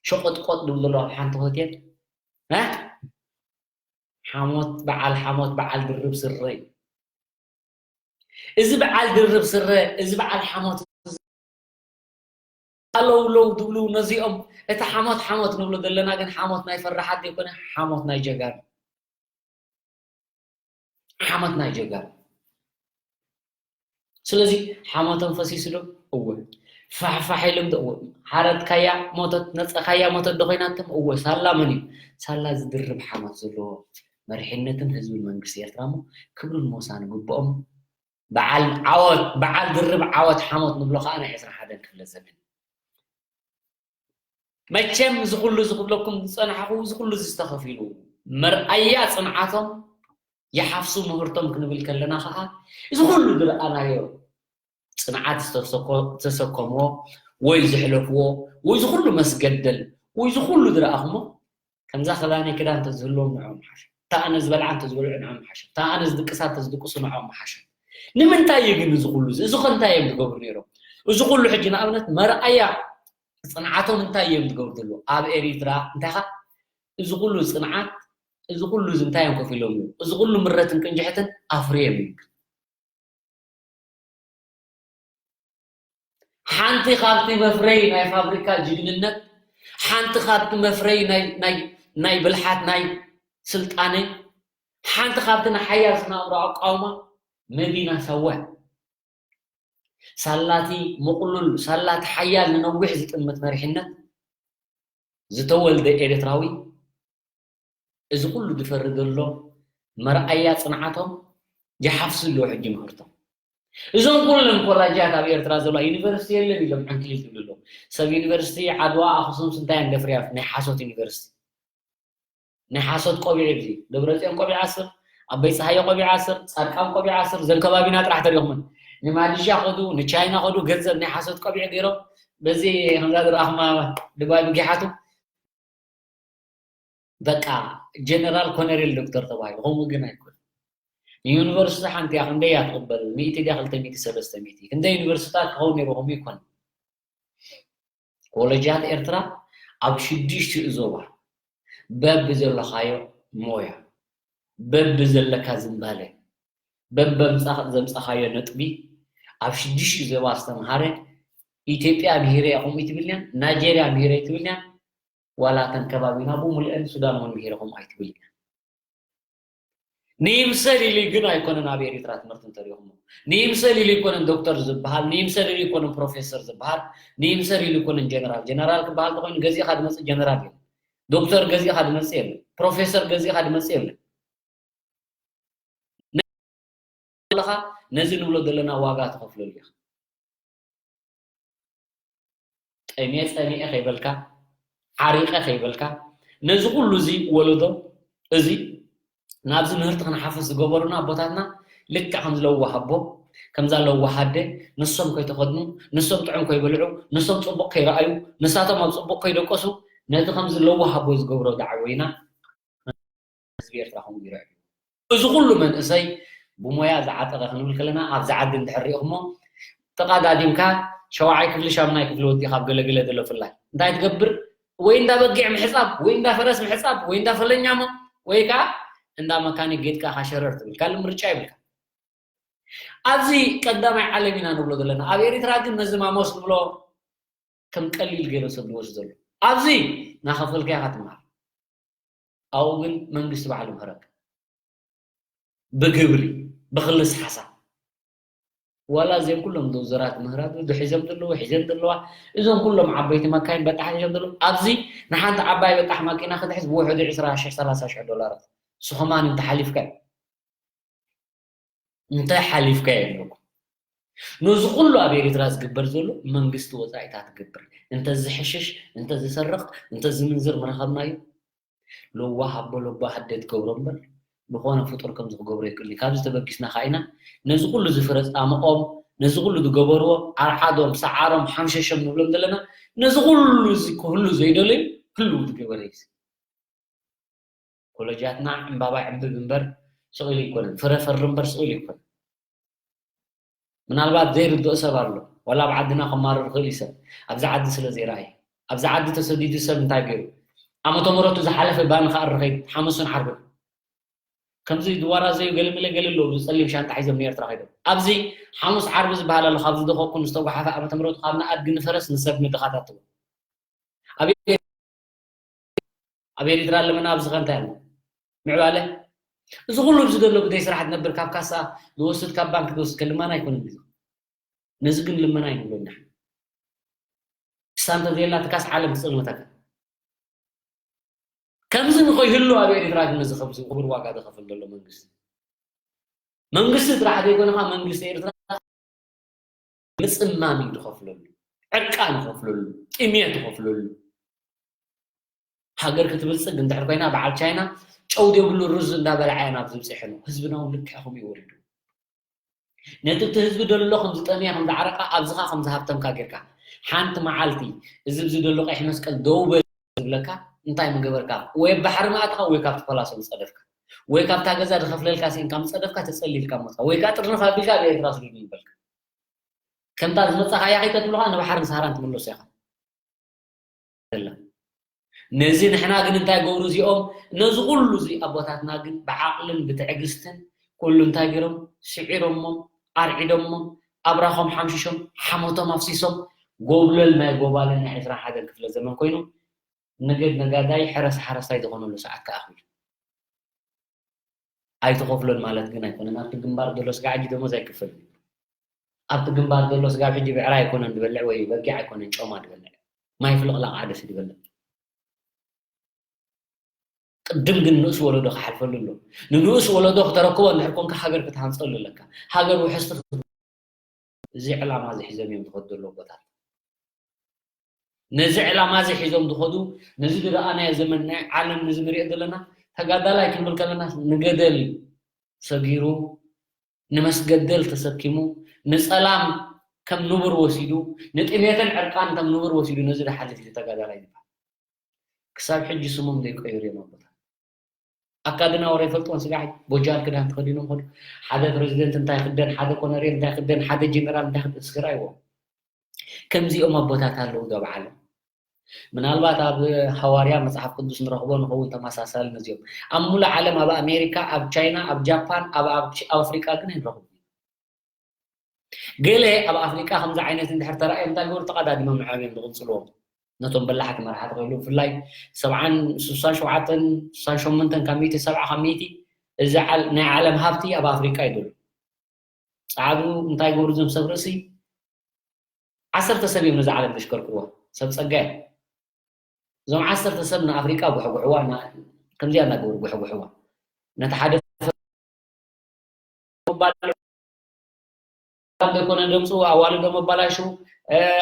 ሸቆጥቆጥ ዝብሉ ዘለዉ ኣብ ሓንቲ ሆቴል፣ እ? ሓሞት፣ በዓል ሓሞት፣ በዓል ድርብ ስረ እዩ። እዚ በዓል ድርብ ስረ፣ እዚ በዓል ሓሞት ኣለውለው ዝብሉ ነዚኦም፣ እቲ ሓሞት ሓሞት ንብሎ ዘለና ግን ሓሞት ናይ ፈራሓት ዘይኮነ፣ ሓሞት ናይ ጀጋኑ። ሓሞት ናይ ጀጋኑ። ስለዚ ሓሞቶም ፈሲሱ ዶ? እወ። ፋሕፋሕ ኢሎም ዶ? እወ። ሓረድካያ ሞተት፣ ነጸኻያ ሞተት ዶ ኮይናቶም? እወ። ሳላ መን እዩ? ሳላ ዝድርብ ሓሞት ዘለዎ፣ መሪሕነትን ህዝብን መንግስቲ ኤርትራ እሞ፣ ክብርን ሞሳን ግብኦም። በዓል ዓወት፣ በዓል ድርብ ዓወት ሓሞት ንብሎ ከኣ ናይ ዕስራን ሓደን ክፍለ ዘመን። መቸም እዚ ኩሉ እዚ ክብለኩም ዝጸናሕኩ፣ እዚ ኩሉ እዚ ዝተኸፊሉ መርኣያ ጽንዓቶም፣ ይሓፍሱ ምህርቶም ክንብል ከለና ከኣ፣ እዚ ኩሉ ዝረኣናዮ ጽንዓት ዝተሰኮ-፣ ዝተሰከምዎ ወይ ዘሕለፍዎ ወይ እዚ ኩሉ መስገደል ወይ እዚ ኩሉ ዝረኣኹሞ፣ ከምዛ ክዳነይ ክዳን እንተዝህልዎም ንዕኦም ምሓሸ። እታ ኣነ ዝበልዓ እንተዝበልዑ ንዕኦም ምሓሸ። እታ ኣነ ዝድቅሳ እንተዝድቅሱ ንዕኦም ምሓሸ። ንምንታይ እዩ ግን እዚ ኩሉ እዚ? እዚ ኸ እንታይ እዮም ዝገብሩ ነይሮም? እዚ ኩሉ ሕጂ ንኣብነት መርኣያ ጽንዓቶም እንታይ እዮም ዝገብሩ ዘለዉ? ኣብ ኤሪትራ እንታይ ኸ እዚ ኩሉ ጽንዓት፣ እዚ ኩሉ እዚ እንታይ እዮም ከፊሎም? እዚ ኩሉ ምረትን ቅንጅሕትን ኣፍርዮም እዮም። ሓንቲ ካብቲ መፍረይ ናይ ፋብሪካ ጅግንነት፣ ሓንቲ ካብቲ መፍረይ ናይ፣ ናይ፣ ናይ ብልሓት ናይ ስልጣነ፣ ሓንቲ ካብቲ ናይ ሓያል ስነ ኣእምሮ ኣቃውማ መዲና ሰወ። ሳላቲ ምቕሉል፣ ሳላቲ ሓያል ንነዊሕ ዝጥምት መሪሕነት ዝተወልደ ኤርትራዊ፣ እዚ ኩሉ ዝፈሪ ዘሎ መርኣያ ጽንዓቶም ይሓፍሱ ኣለዉ ሕጂ ምህርቶም። እዞም ኩሎም ኮላጃት ኣብ ኤርትራ ዘለዋ ዩኒቨርሲቲ የለን ኢሎም ዕንክሊል ዝብሉ ኣለዉ። ሰብ ዩኒቨርሲቲ ዓድዋ፣ ኣኽሱምስ እንታይ እየን ዘፍርያ? ናይ ሓሶት ዩኒቨርሲቲ። ናይ ሓሶት ቆቢዕ እዩ እዚ። ደብረጽዮን ቆቢዕ ኣስር፣ ኣቦይ ጸሃየ ቆቢዕ ኣስር፣ ጻድቃን ቆቢዕ ኣስር፣ እዘን ከባቢና ጥራሕ ተሪኹመን። ንማሌዥያ ከዱ፣ ንቻይና ከዱ፣ ገንዘብ ናይ ሓሶት ቆቢዕ ገይሮም፣ በዚ ከምዛ ዝረኣኹማ ድባይ ብጊሓቱ፣ በቃ ጀነራል ኮነሬል ዶክተር ተባሂሉ። ከምኡ ግን ኣይኮነን። ንዩኒቨርሲቲ ሓንቲ እያ፣ ክንደይ እያ ትቕበል? ሚእቲ ድያ፣ ክልተ ሚእቲ፣ ሰለስተ ሚእቲ? ክንደይ ዩኒቨርሲቲታት ክኸውን ነይሩ፣ ከምኡ ይኮነን። ኮለጃት ኤርትራ ኣብ ሽዱሽቲኡ ዞባ በብዘለኻዮ ሞያ፣ በብዘለካ ዝንባለ፣ በበምጻኽ-፣ ዘምጻኻዮ ነጥቢ ኣብ ሽዱሽቲኡ ዞባ ዝተምሃረ፣ ኢትዮጵያ ምሂረ እየ ከምኡ ኣይትብልንያ፣ ናይጀርያ ምሂረ ኣይትብልንያ፣ ዋላ እተን ከባቢና ብምሉአን ሱዳን እውን ምሂረ ከምኡ ኣይትብልንያ። ንይምሰል ኢሉ ግን ኣይኮነን ኣብ ኤሪትራ ትምህርቲ እንተሪኹሞ። ንይምሰል ኢሉ ኣይኮነን ዶክተር ዝበሃል፣ ንይምሰል ኢሉ ኣይኮነን ፕሮፌሰር ዝበሃል፣ ንይምሰል ኢሉ ኣይኮነን ጀነራል። ጀነራል ክበሃል ተኾይኑ ገዚእኻ ዝመጽእ ጀነራል የለን። ዶክተር ገዚእኻ ዝመጽእ የለን። ፕሮፌሰር ገዚእኻ ዝመጽእ የለን። ኣለኻ፣ ነዚ ንብሎ ዘለና ዋጋ ትኸፍለሉ ኢኻ። ጠምየ ጸሚኤ ከይበልካ፣ ዓሪቐ ከይበልካ፣ ነዚ ኩሉ እዚ ወለዶ እዚ ናብዚ ምህርቲ ክንሓፍስ ዝገበሩና ኣቦታትና ልክዕ ከምዚ ለዋህ ኣቦ፣ ከምዛ ለዋህ ኣደ፣ ንሶም ከይተኸድኑ፣ ንሶም ጥዑም ከይበልዑ፣ ንሶም ጽቡቕ ከይረኣዩ፣ ንሳቶም ኣብ ጽቡቕ ከይደቀሱ፣ ነቲ ከምዚ ለዋህ ኣቦ ዝገብሮ ዳዕወ ኢና ህዝቢ ኤርትራ ከምኡ ይርዕድ። እዚ ኩሉ መንእሰይ ብሞያ ዝዓጠቐ ክንብል ከለና፣ ኣብዚ ዓዲ እንድሕር ሪእኹሞ፣ ተቐዳዲምካ ሸውዓይ ክፍሊ፣ ሻምናይ ክፍሊ ወዲእካ ኣብ ገለገለ ዘሎ ፍላይ እንታይ ትገብር? ወይ እንዳ በጊዕ ምሕጻብ፣ ወይ እንዳ ፈረስ ምሕጻብ፣ ወይ እንዳ ፈለኛሞ፣ ወይ ከኣ እንዳ መካኒክ ጌጥካ ኢኻ ሸረር ትብል። ካልእ ምርጫ የብልካ። ኣብዚ ቀዳማይ ዓለም ኢና ንብሎ ዘለና። ኣብ ኤሪትራ ግን ነዚ ማሞስ ንብሎ ከም ቀሊል ገይሩ ሰብ ዝወስድ ዘሎ። ኣብዚ እናኸፈልካ ኢኻ ትምሃር። ኣብኡ ግን መንግስቲ ባዕሉ ምህረካ። ብግብሪ፣ ብክልስ ሓሳብ። ዋላ እዚኦም ኩሎም ዶዘራት ምህራቱ ዝሒዞም ዘለዉ፣ ሒዘን ዘለዋ፣ እዞም ኩሎም ዓበይቲ መካይን በጣሕ ሒዞም ዘለዉ። ኣብዚ ንሓንቲ ዓባይ በጣሕ ማኪና ክትሕዝ ብውሕዱ ዕስራ ሽሕ፣ ሰላሳ ሽሕ ዶላራት። ንስኹም ኣን እንተሓሊፍካ እንታይ ሓሊፍካ የለኩም። ነዚ ኩሉ ኣብ ኤሪትራ ዝግበር ዘሎ መንግስቲ ወጻኢታት ትገብር። እንተ ዝሕሽሽ፣ እንተ ዝሰርቕ፣ እንተ ዝምንዝር ምረኸብናዮ። ለዋህ ኣቦ ለባህ ኣደ ትገብሮ እምበር፣ ዝኾነ ፍጡር ከምዚ ክገብሮ የክእልን። ካብዚ ተበጊስና ከኣ ኢና ነዚ ኩሉ ዝፍረ ጻምኦም፣ ነዚ ኩሉ ዝገበርዎ፣ ኣርዓዶም፣ ሰዓሮም፣ ሓምሸሾም ንብሎም ዘለና፣ ነዚ ኩሉ እዚ ክህሉ ዘይደለዩ ህልው ዝገበረ እዩ። ኮለጃትና ዕምባባ ዕምብብ እምበር ስቕ ኢሉ ኣይኮነን፣ ፍረ ፈሪ እምበር ስቕ ኢሉ ኣይኮነን። ምናልባት ዘይርድኦ ሰብ ኣሎ፣ ዋላ ኣብ ዓድና ከማርር ይኽእል እዩ ሰብ፣ ኣብዚ ዓዲ ስለ ዘይረኣየ። ኣብዚ ዓዲ ተሰዲዱ ሰብ እንታይ ገይሩ? ዓመተ ምሕረቱ ዝሓለፈ ባኒ ክኣሪ ኸይዱ፣ ሓሙስን ዓርብን። ከምዚ ድዋራ ዘዩ ገለመለ ገለ ኣለዉ፣ ብጸሊም ሻንጣ ሒዞም ንኤርትራ ከይዶም። ኣብዚ ሓሙስ ዓርቢ ዝበሃል ኣሎ፣ ካብ ዝደኸኩ ንዝተጓሓፈ ዓመተ ምሕረቱ ካብ ንኣድጊ ንፈረስ ንሰብ ንድኻታት ትብል። ኣብ ኣብ ኤሪትራ ኣለመና ኣብዚ ከ እንታይ ኣሎ? ምዕባለ? እዚ ኩሉ ኣብዚ ዘሎ ብደይ ስራሕ ትነብር ካብ ካሳ ዝወስድ ካብ ባንክ ዝወስድ ከ ልመና ኣይኮነን እዚ። ነዚ ግን ልመና ኣይንብሎ ኢና። ክሳ እንተዘየላ ትካስ ዓለም ትጽልመተካ። ከምዚ ንኸይህሉ ኣብ ኤሪትራ ግን ነዚ ከምዚ ክቡር ዋጋ ዝኸፍል ዘሎ መንግስቲ። መንግስቲ ጥራሕ ዘይኮነ ኸኣ መንግስቲ ኤርትራ ምጽማም እዩ ዝኸፍለሉ፣ ዕቃን ይኸፍለሉ፣ ጥሜት ይኸፍለሉ። ሃገር ክትብልጽግ እንድሕር ኮይና በዓል ቻይና ጨው ዘይብሉ ሩዝ እንዳበልዓ እያ ናብዚ ብጺሐ ኣሎ። ህዝብና እውን ልክዕ ከምኡ እዩ ወሪዱ። ነቲ እቲ ህዝቢ ደሎ ከም ዝጠምየ ከም ዝዓረቃ ኣብዚኻ ከም ዝሃብተምካ ጌርካ ሓንቲ መዓልቲ እዚ ብዚ ደሎ ቀይሕ መስቀል ደው በል ዝብለካ እንታይ ምገበርካ? ወይ ኣብ ባሕሪ ምኣትኻ ወይ ካብቲ ፖላሶ ምጸደፍካ ወይ ካብታ ገዛ ዝኸፍለልካ ስኢንካ ምጸደፍካ ተጸሊልካ ሞትካ ወይ ከኣ ጥርንፍ ኣቢልካ ኣብ ኤርትራ ስደዱ ምበልካ። ከምታ ዝመጻኻያ ከይተትብሉኻ ንባሕርን ሰሃራን ትምለሱ ኢኻ። የለን። ነዚ ንሕና ግን እንታይ ገብሩ እዚኦም ነዚ ኩሉ እዚ ኣቦታትና ግን ብዓቕልን ብትዕግስትን ኩሉ እንታይ ገይሮም ስዒሮሞም ኣርዒዶሞም ኣብራኾም ሓምሽሾም ሓሞቶም ኣፍሲሶም ጎብለል ናይ ጎባልን ናይ ዕስራን ሓደን ክፍለ ዘመን ኮይኑ ነገድ ነጋዳይ ሕረስ ሓረስታይ ዝኾነሉ ሰዓት ከኣ ኣኽቢሉ። ኣይትኸፍሎን ማለት ግን ኣይኮነን። ኣብቲ ግንባር ዘሎ ስጋዕ ሕጂ ደሞዝ ኣይክፈልን እዩ። ኣብቲ ግንባር ዘሎ ስጋብ ሕጂ ብዕራይ ኣይኮነን ዝበልዕ ወይ በጊዕ ኣይኮነን ጮማ ዝበልዕ። ማይ ፍልቕላቕ ዓደስ ዝበልዕ። ቅድም ግን ንኡስ ወለዶ ክሓልፈሉ ኣሎ። ንንኡስ ወለዶ ክተረክቦ እንድሕር ኮንካ ሃገር ክትሃንጸሉ ኣለካ። ሃገር ውሕስቲ ክት- እዚ ዕላማ እዚ ሒዞም እዮም ዝኸዱ ዘለዉ ኣቦታት። ነዚ ዕላማ እዚ ሒዞም ዝኸዱ ነዚ ዝረኣናዮ ዘመን ናይ ዓለም ነዚ ንሪኦ ዘለና ተጋዳላይ ክንብል ከለና ንገደል ሰጊሩ ንመስገደል ተሰኪሙ ንጸላም ከም ንቡር ወሲዱ ንጥሜትን ዕርቃን ከም ንቡር ወሲዱ ነዚ ዝሓልፍ እዩ ተጋዳላይ ዝበሃል። ክሳብ ሕጂ ስሞም ዘይቀየሩ እዮም ኣቦታት። ኣካድና ወረ ይፈልጥዎን ስጋዕ ቦጃር ክዳን ተኸዲኖም ኸዱ። ሓደ ፕረዚደንት እንታይ ክደን፣ ሓደ ኮነሬል እንታይ ክደን፣ ሓደ ጀነራል እንታይ ክደን እስክር ኣይዎ። ከምዚኦም ኣቦታት ኣለዉ ዶ ኣብ ዓለም? ምናልባት ኣብ ሃዋርያ መጽሓፍ ቅዱስ ንረኽቦ ንኸውን ተመሳሳሊ ነዚኦም። ኣብ ሙሉእ ዓለም ኣብ ኣሜሪካ፣ ኣብ ቻይና፣ ኣብ ጃፓን፣ ኣብ ኣብ ኣፍሪቃ ግን ኣይንረኽቦ። ገለ ኣብ ኣፍሪቃ ከምዚ ዓይነት እንድሕር ተራእዮም እንታይ ገበሩ ተቐዳዲሞም ንዕኦም እዮም ዝቕንጽልዎም። ነቶም በላሕቲ መራሕቲ ኮይኑ ብፍላይ ሰብዓን ስሳን ሸውዓተን ስሳን ሸሞንተን ካብ ሚእቲ ሰብዓ ካብ ሚእቲ እዚ ዓል- ናይ ዓለም ሃብቲ ኣብ ኣፍሪቃ እዩ ዘሎ። ጻዕዱ እንታይ ገበሩ እዞም ሰብ ርእሲ ዓሰርተ ሰብ እዮም ነዚ ዓለም ዘሽከርክርዋ ሰብ ጸጋ እዮም። እዞም ዓሰርተ ሰብ ንኣፍሪቃ ጉሕጉሕዋ እና- ከምዚኣ እናገበሩ ጉሕጉሕዋ ነቲ ሓደ መባልዕ ዘይኮነ ደምፅኡ ኣዋልዶም ኣባላሽው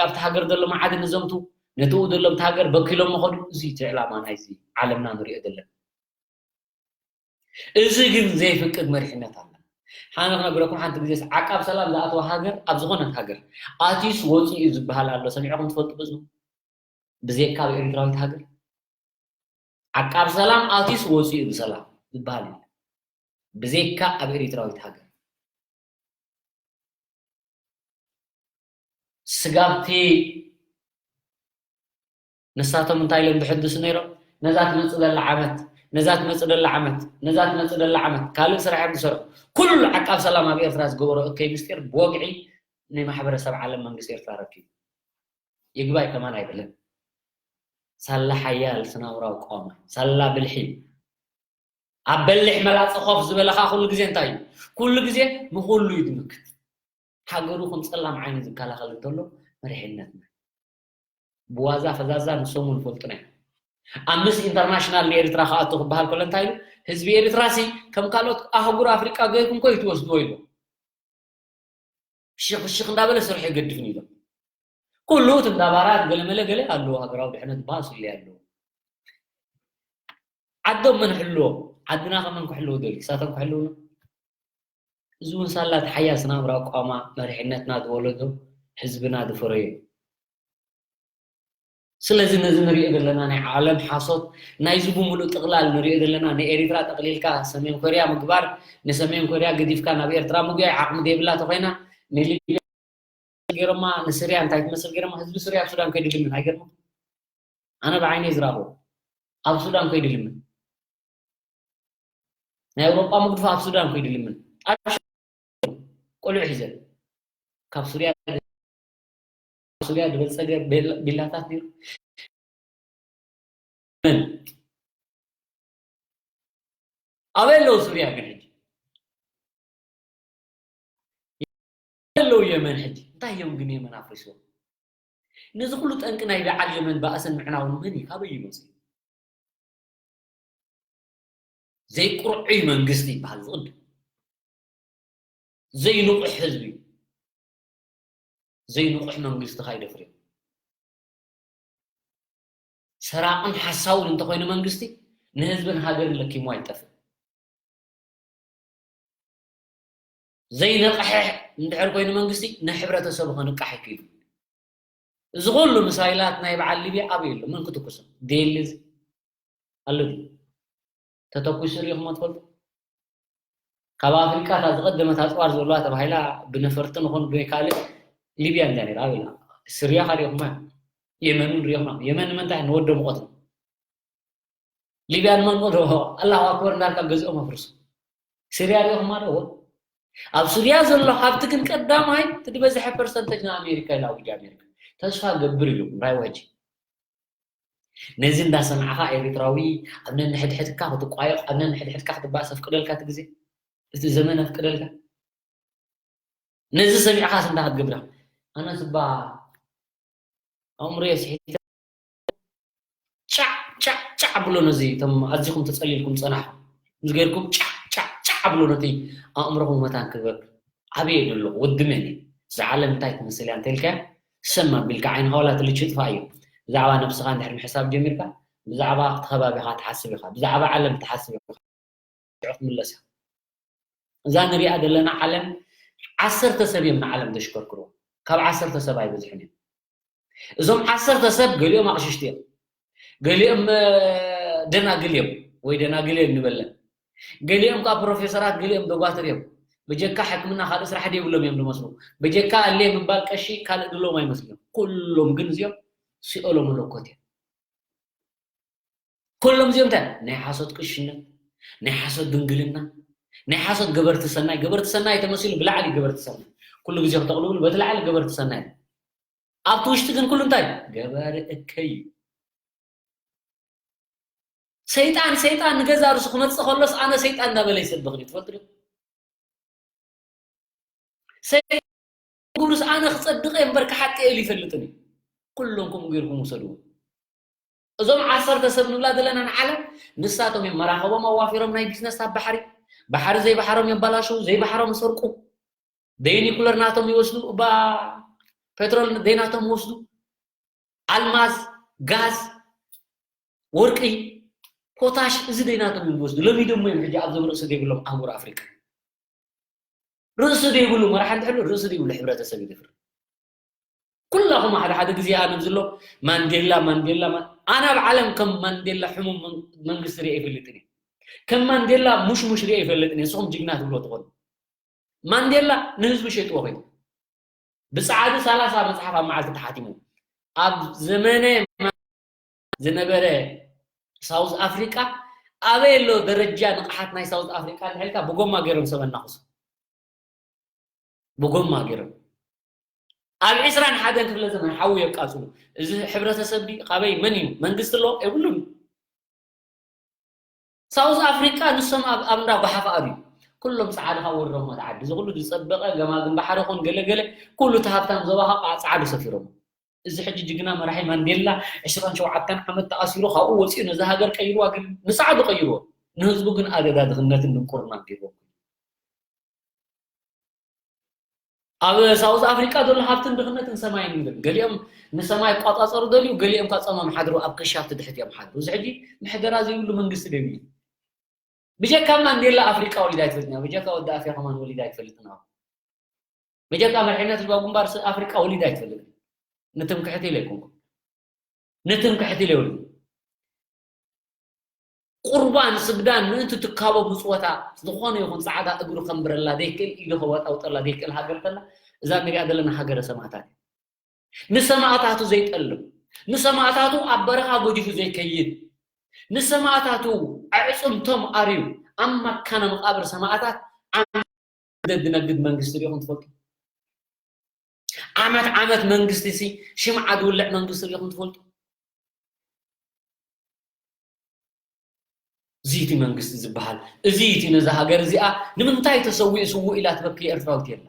ኣብቲ ሃገር ዘሎ መዓድን ዘምቱ ነቲ ኡ ዘሎ ኣብቲ ሃገር በኪሎም መኸዱ እዚ እቲ ዕላማ ናይዚ ዓለምና ንሪኦ ዘለና። እዚ ግን ዘይፍቅድ መሪሕነት ኣለ። ሓነ ክነግረኩም ሓንቲ ግዜ ዓቃብ ሰላም ዝኣተወ ሃገር ኣብ ዝኾነት ሃገር ኣትዩስ ወፂኡ ዝበሃል ኣሎ ሰሚዕኹም ትፈልጡ በዝኑ? ብዘይካ ኣብ ኤርትራዊት ሃገር ዓቃብ ሰላም ኣትዩስ ወፂኡ ብሰላም ዝበሃል የለን። ብዘይካ ኣብ ኤርትራዊት ሃገር ስጋብቲ ንሳቶም እንታይ ኢሎም ዝሕድሱ ነይሮም? ነዛ ትመጽእ ዘላ ዓመት፣ ነዛ ትመጽእ ዘላ ዓመት፣ ነዛ ትመጽእ ዘላ ዓመት፣ ካልእ ስራሕ እዮም ዝሰርሑ። ኩሉ ዓቃብ ሰላም ኣብ ኤርትራ ዝገበሮ እከይ ምስጢር ብወግዒ ናይ ማሕበረሰብ ዓለም መንግስቲ ኤርትራ ረኪቡ። ይግባይ ከማን ኣይብልን። ሳላ ሓያል ስናውራው ቆማ፣ ሳላ ብልሒ፣ ኣብ በሊሕ መላጸ ኮፍ ዝበለ ኸኣ ኩሉ ግዜ እንታይ እዩ? ኩሉ ግዜ ንኹሉ እዩ ዝምክት። ሃገሩ ከም ጸላም ዓይኒ ዝከላኸል እንተሎ መሪሕነትና። ብዋዛ ፈዛዛ ንሶም እውን ይፈልጡና እዮም። ኣብ ምስ ኢንተርናሽናል ንኤርትራ ክኣቱ ክበሃል ከሎ እንታይ ኢሉ? ህዝቢ ኤርትራሲ ከም ካልኦት ኣህጉር ኣፍሪቃ ገይርኩም እኮ እዩ ትወስድዎ ኢሉ። ሽኽ ሽኽ እንዳበለ ስርሑ ይገድፍን ኢሎም። ኩሉ እቲ እንዳ ባራት ገለመለ ገለ ኣለዎ፣ ሃገራዊ ድሕነት ዝበሃል ስለ ኣለዎ። ዓዶም መን ሕልዎ? ዓድና ከመን ክሕልዎ ደልዩ? እሳቶም ክሕልውና? እዚ እውን ሳላ እቲ ሓያል ስናምራ ኣቋማ መሪሕነትና ዝወለዶ ህዝብና ዝፈረዮ። ስለዚ ነዚ ንሪኦ ዘለና ናይ ዓለም ሓሶት ናይዚ ብምሉእ ጥቕላል ንሪኦ ዘለና ንኤሪትራ ጠቕሊልካ ሰሜን ኮርያ ምግባር፣ ንሰሜን ኮርያ ገዲፍካ ናብ ኤርትራ ምጉያይ ዓቕሚ ዘይብላ ተኾይና ንሊብያ ገይሮማ ንስርያ እንታይ ትመስል ገይሮማ ህዝቢ ስርያ ኣብ ሱዳን ከይዱ ልምን ኣይገርምኩም? ኣነ ብዓይነይ ዝረኣኹ ኣብ ሱዳን ከይዱ ልምን ናይ ኣውሮጳ መግድፎ ኣብ ሱዳን ከይዱ ልምን ኣብ ቆልዑ ሒዘ ካብ ሱርያ ሱርያ ዝበልጸገ ቢላታት ነይሩ። ኣበይ ኣለዉ ሱርያ ግን ሕጂ? ኣለዉ የመን ሕጂ እንታይ እዮም ግን የመን ኣፍሪስዎ? ነዚ ኩሉ ጠንቂ ናይ በዓል የመን ባእስን ምዕናውን መን እዩ? ካበይ እዩ መፅኡ? ዘይቁርዑይ መንግስቲ ይበሃል ዝቕድም። ዘይንቑሕ ህዝቢ እዩ። ዘይንቑሕ መንግስቲ ካይደፍር እዩ። ሰራቕን ሓሳውን እንተኾይኑ መንግስቲ ንህዝብን ሃገርን ለኪሙ ኣይጠፍእ። ዘይነቕሐ እንድሕር ኮይኑ መንግስቲ ንሕብረተሰቡ ከንቃሕ ይክእል። እዚ ኩሉ ሚሳይላት ናይ በዓል ሊብያ ኣበይ ኣሎ? መን ክትኩሶ? ዴሊ እዚ ኣሎ ድዩ? ተተኩሱ ሪኢኹሞ ትፈልጡ? ካብ ኣፍሪቃ እታ ዝቐደመት ኣፅዋር ዘለዋ ተባሂላ ብነፈርቲ ንኹን ብካልእ ሊብያ እንድያ ነይራ። ኣበይ? ስርያ ካሪኹማ የመን እውን ሪኹማ። የመን ንምንታይ ንወዶ ምቐትሉ? ሊብያ ንመን ቀዶ ኣላሁ ኣክበር እንዳልካ ገዚኦም ኣፍርሱ። ስርያ ሪኹማ ዶ? ኣብ ሱርያ ዘሎ ሃብቲ ግን ቀዳማይ እቲ ዝበዝሐ ፐርሰንተጅ ንኣሜሪካ ኢላ ኣውጃ ኣሜሪካ። ተስፋ ገብር እዩ ራይ ወጂ። ነዚ እንዳሰማዕኻ ኤርትራዊ ኣብ ነንሕድሕድካ ክትቋየቕ ኣብ ነንሕድሕድካ ክትባእስ ኣፍቅደልካ እቲ ግዜ እቲ ዘመን ኣፍቅደልካ ነዚ ሰሚዕኻስ እንታይ ክትገብር ኢኻ? ኣነስ እባ ኣእምሮየ ስሒተ ጫዕ ጫዕ ጫዕ ብሎ ነዚ እቶም ኣዚኹም ተጸሊልኩም ጸናሕኩም ምስ ገይርኩም ጫዕ ጫዕ ጫዕ ብሎ ነቲ ኣእምሮኹም መታን ክገብር ዓብየ ደሎ ወዲ መን እዩ? እዛ ዓለም እንታይ ትመስል እያ እንተልካያ ሰም ኣቢልካ ዓይንኻ ዋላ ትልች ይጥፋእ እዩ። ብዛዕባ ነብስኻ እንድሕር ምሕሳብ ጀሚርካ ብዛዕባ እቲ ከባቢኻ ትሓስብ ኢኻ፣ ብዛዕባ ዓለም ትሓስብ ኢኻ። ሽዑ ክምለስ እያ። እዛ ንሪኣ ዘለና ዓለም ዓሰርተ ሰብ እዮም ንዓለም ዘሽከርክርዎ። ካብ ዓሰርተ ሰብ ኣይበዝሑን እዮም። እዞም ዓሰርተ ሰብ ገሊኦም ኣቕሽሽቲ እዮም። ገሊኦም ደናግል እዮም ወይ ደናግል እዮም ንበለን። ገሊኦም ከዓ ፕሮፌሰራት፣ ገሊኦም ዶጓትር እዮም። ብጀካ ሕክምና ካልእ ስራሕ ደይብሎም እዮም ዝመስሉ። ብጀካ ኣለ ምባል ቀሺ ካልእ ድሎም ኣይመስልም። ኩሎም ግን እዚኦም ሲኦሎ መለኮት እዮም። ኩሎም እዚኦም እንታይ ናይ ሓሶት ቅሽነት፣ ናይ ሓሶት ድንግልና፣ ናይ ሓሶት ገበርቲ ሰናይ። ገበርቲ ሰናይ ተመሲሉ ብላዕሊ ገበርቲ ሰናይ ኩሉ ግዜ ክተቕልብሉ በቲ ላዕሊ ገበርቲ ሰናይ። ኣብቲ ውሽጢ ግን ኩሉ እንታይ ገባሪ እከይ እዩ። ሰይጣን ሰይጣን ንገዛ ርሱ ክመፅእ ከሎስ ኣነ ሰይጣን እንዳበለ ይሰብኽን እዩ ትፈልጡ ዶ? ሰይጣን ግብሩስ ኣነ ክጸድቕ እየ እምበር ክሓጥእ እየ ኢሉ ይፈልጥን እዩ። ኩሎም ከምኡ ገይርኩም ውሰድዎ። እዞም ዓሰርተ ሰብ ንብላ ዘለና ንዓለም ንሳቶም እዮም መራኸቦም ኣዋፊሮም ናይ ቢዝነስ ኣብ ባሕሪ ባሕሪ ዘይባሕሮም የባላሽው ዘይባሕሮም ይሰርቁ ዘይኒኩለር ናቶም ይወስዱ እባ ፔትሮል ዘይናቶም ይወስዱ ኣልማዝ ጋዝ ወርቂ ፖታሽ እዚ ዘይናቶም እዮም ዝወስዱ ሎሚ ደሞ እዮም ሕጂ ኣብዞም ርእሲ ዘይብሎም ኣህጉር ኣፍሪቃ ርእሲ ዘይብሉ መራሒ እንተሕሉ ርእሲ ዘይብሉ ሕብረተሰብ ይደፍር ኩላኹም ሓደ ሓደ ግዜ ኣነ ዝሎ ማንዴላ ማንዴላ ኣነ ኣብ ዓለም ከም ማንዴላ ሕሙም መንግስቲ ሪአ ይፈልጥን እዩ ከም ማንዴላ ሙሽሙሽ ሪአ ይፈልጥን እዩ ንስኹም ጅግና ትብሎ ትኾኑ ማንዴላ ንህዝቢ ሸጥዎ ኮይኑ ብፀዓዱ ሰላሳ መፅሓፍ ኣብ መዓልቲ ተሓቲሙ ኣብ ዘመነ ዝነበረ ሳውዝ ኣፍሪቃ ኣበይ ኣሎ ደረጃ ንቕሓት ናይ ሳውዝ ኣፍሪቃ እንድሕልካ ብጎማ ገይሮም ሰብ ኣናኽሱ። ብጎማ ገይሮም ኣብ ዕስራን ሓደን ክፍለ ዘመን ሓዊ የቃፅሉ። እዚ ሕብረተሰብ ድዩ? ካበይ መን እዩ? መንግስቲ ኣሎ የብሉን። ሳውዝ ኣፍሪቃ ንሶም ኣብ ኣብ እንዳ ጓሓፍ ኣድዩ ኩሎም ጻዕዳ ካብ ወረሞ ዓዲ እዚ ኩሉ ዝጸበቐ ገማግም ባሕሪ ኹን ገለገለ ኩሉ እቲ ሃብታም ዞባ ካብ ጻዕዱ ሰፊሮም። እዚ ሕጂ ጅግና መራሒ ማንዴላ ዕስራን ሸውዓተን ዓመት ተኣሲሩ ካብኡ ወጺኡ ነዚ ሃገር ቀይርዋ ግን ንጻዕዱ ቀይርዎ ንህዝቡ ግን ኣደዳ ድኽነትን ድንቁርናን ገይርዎ። ኣብ ሳውዝ ኣፍሪቃ ዘሎ ሃብትን ድኽነትን ሰማይን ምድርን። ገሊኦም ንሰማይ ይቋጻጸሩ ደልዩ፣ ገሊኦም ካብ ጸማም ሓድሩ ኣብ ክሻ ትድሕት እዮም ሓድሩ። እዚ ሕጂ ምሕደራ ዘይብሉ መንግስቲ ደይብሉ። ብጀካ ማንዴላ ኣፍሪቃ ወሊዳ ኣይትፈልጥን እያ። ብጀካ ወዲ ኣፍያ ከማን ወሊዳ ኣይትፈልጥን እያ። ብጀካ መሪሕነት ህዝባዊ ግንባር ስ-፣ ኣፍሪቃ ወሊዳ ኣይትፈልጥን። ንትምክሕቲ ኢለ ኣይኮንኩን። ንትምክሕቲ ኢለ ይብሉ። ቁርባን ስግዳን ምእንቲ ትካቦ ምጽወታ ዝኾነ ይኹን ጻዕዳ እግሩ ከንብረላ ዘይክእል ኢዱ ከወጣውጠላ ዘይክእል ሃገር ተላ እዛ ንሪኣ ዘለና ሃገረ ሰማእታት እያ። ንሰማእታቱ ዘይጠልም ንሰማእታቱ ኣብ በረኻ ጎዲፉ ዘይከይድ ንሰማእታቱ ኣዕጽምቶም ኣርዩ ኣብ መካነ መቃብር ሰማእታት ዓመት ዝነግድ መንግስቲ ሪኢኹም ትፈልጡ? ዓመት ዓመት መንግስቲ ሲ ሽምዓ ዝውልዕ መንግስቲ ሪኢኹም ትፈልጡ? እዚ እቲ መንግስቲ ዝበሃል እዚ እቲ ነዛ ሃገር እዚኣ ንምንታይ ተሰዊኡ ስዉእ ኢላ ትበኪ ኤርትራዊት የላ።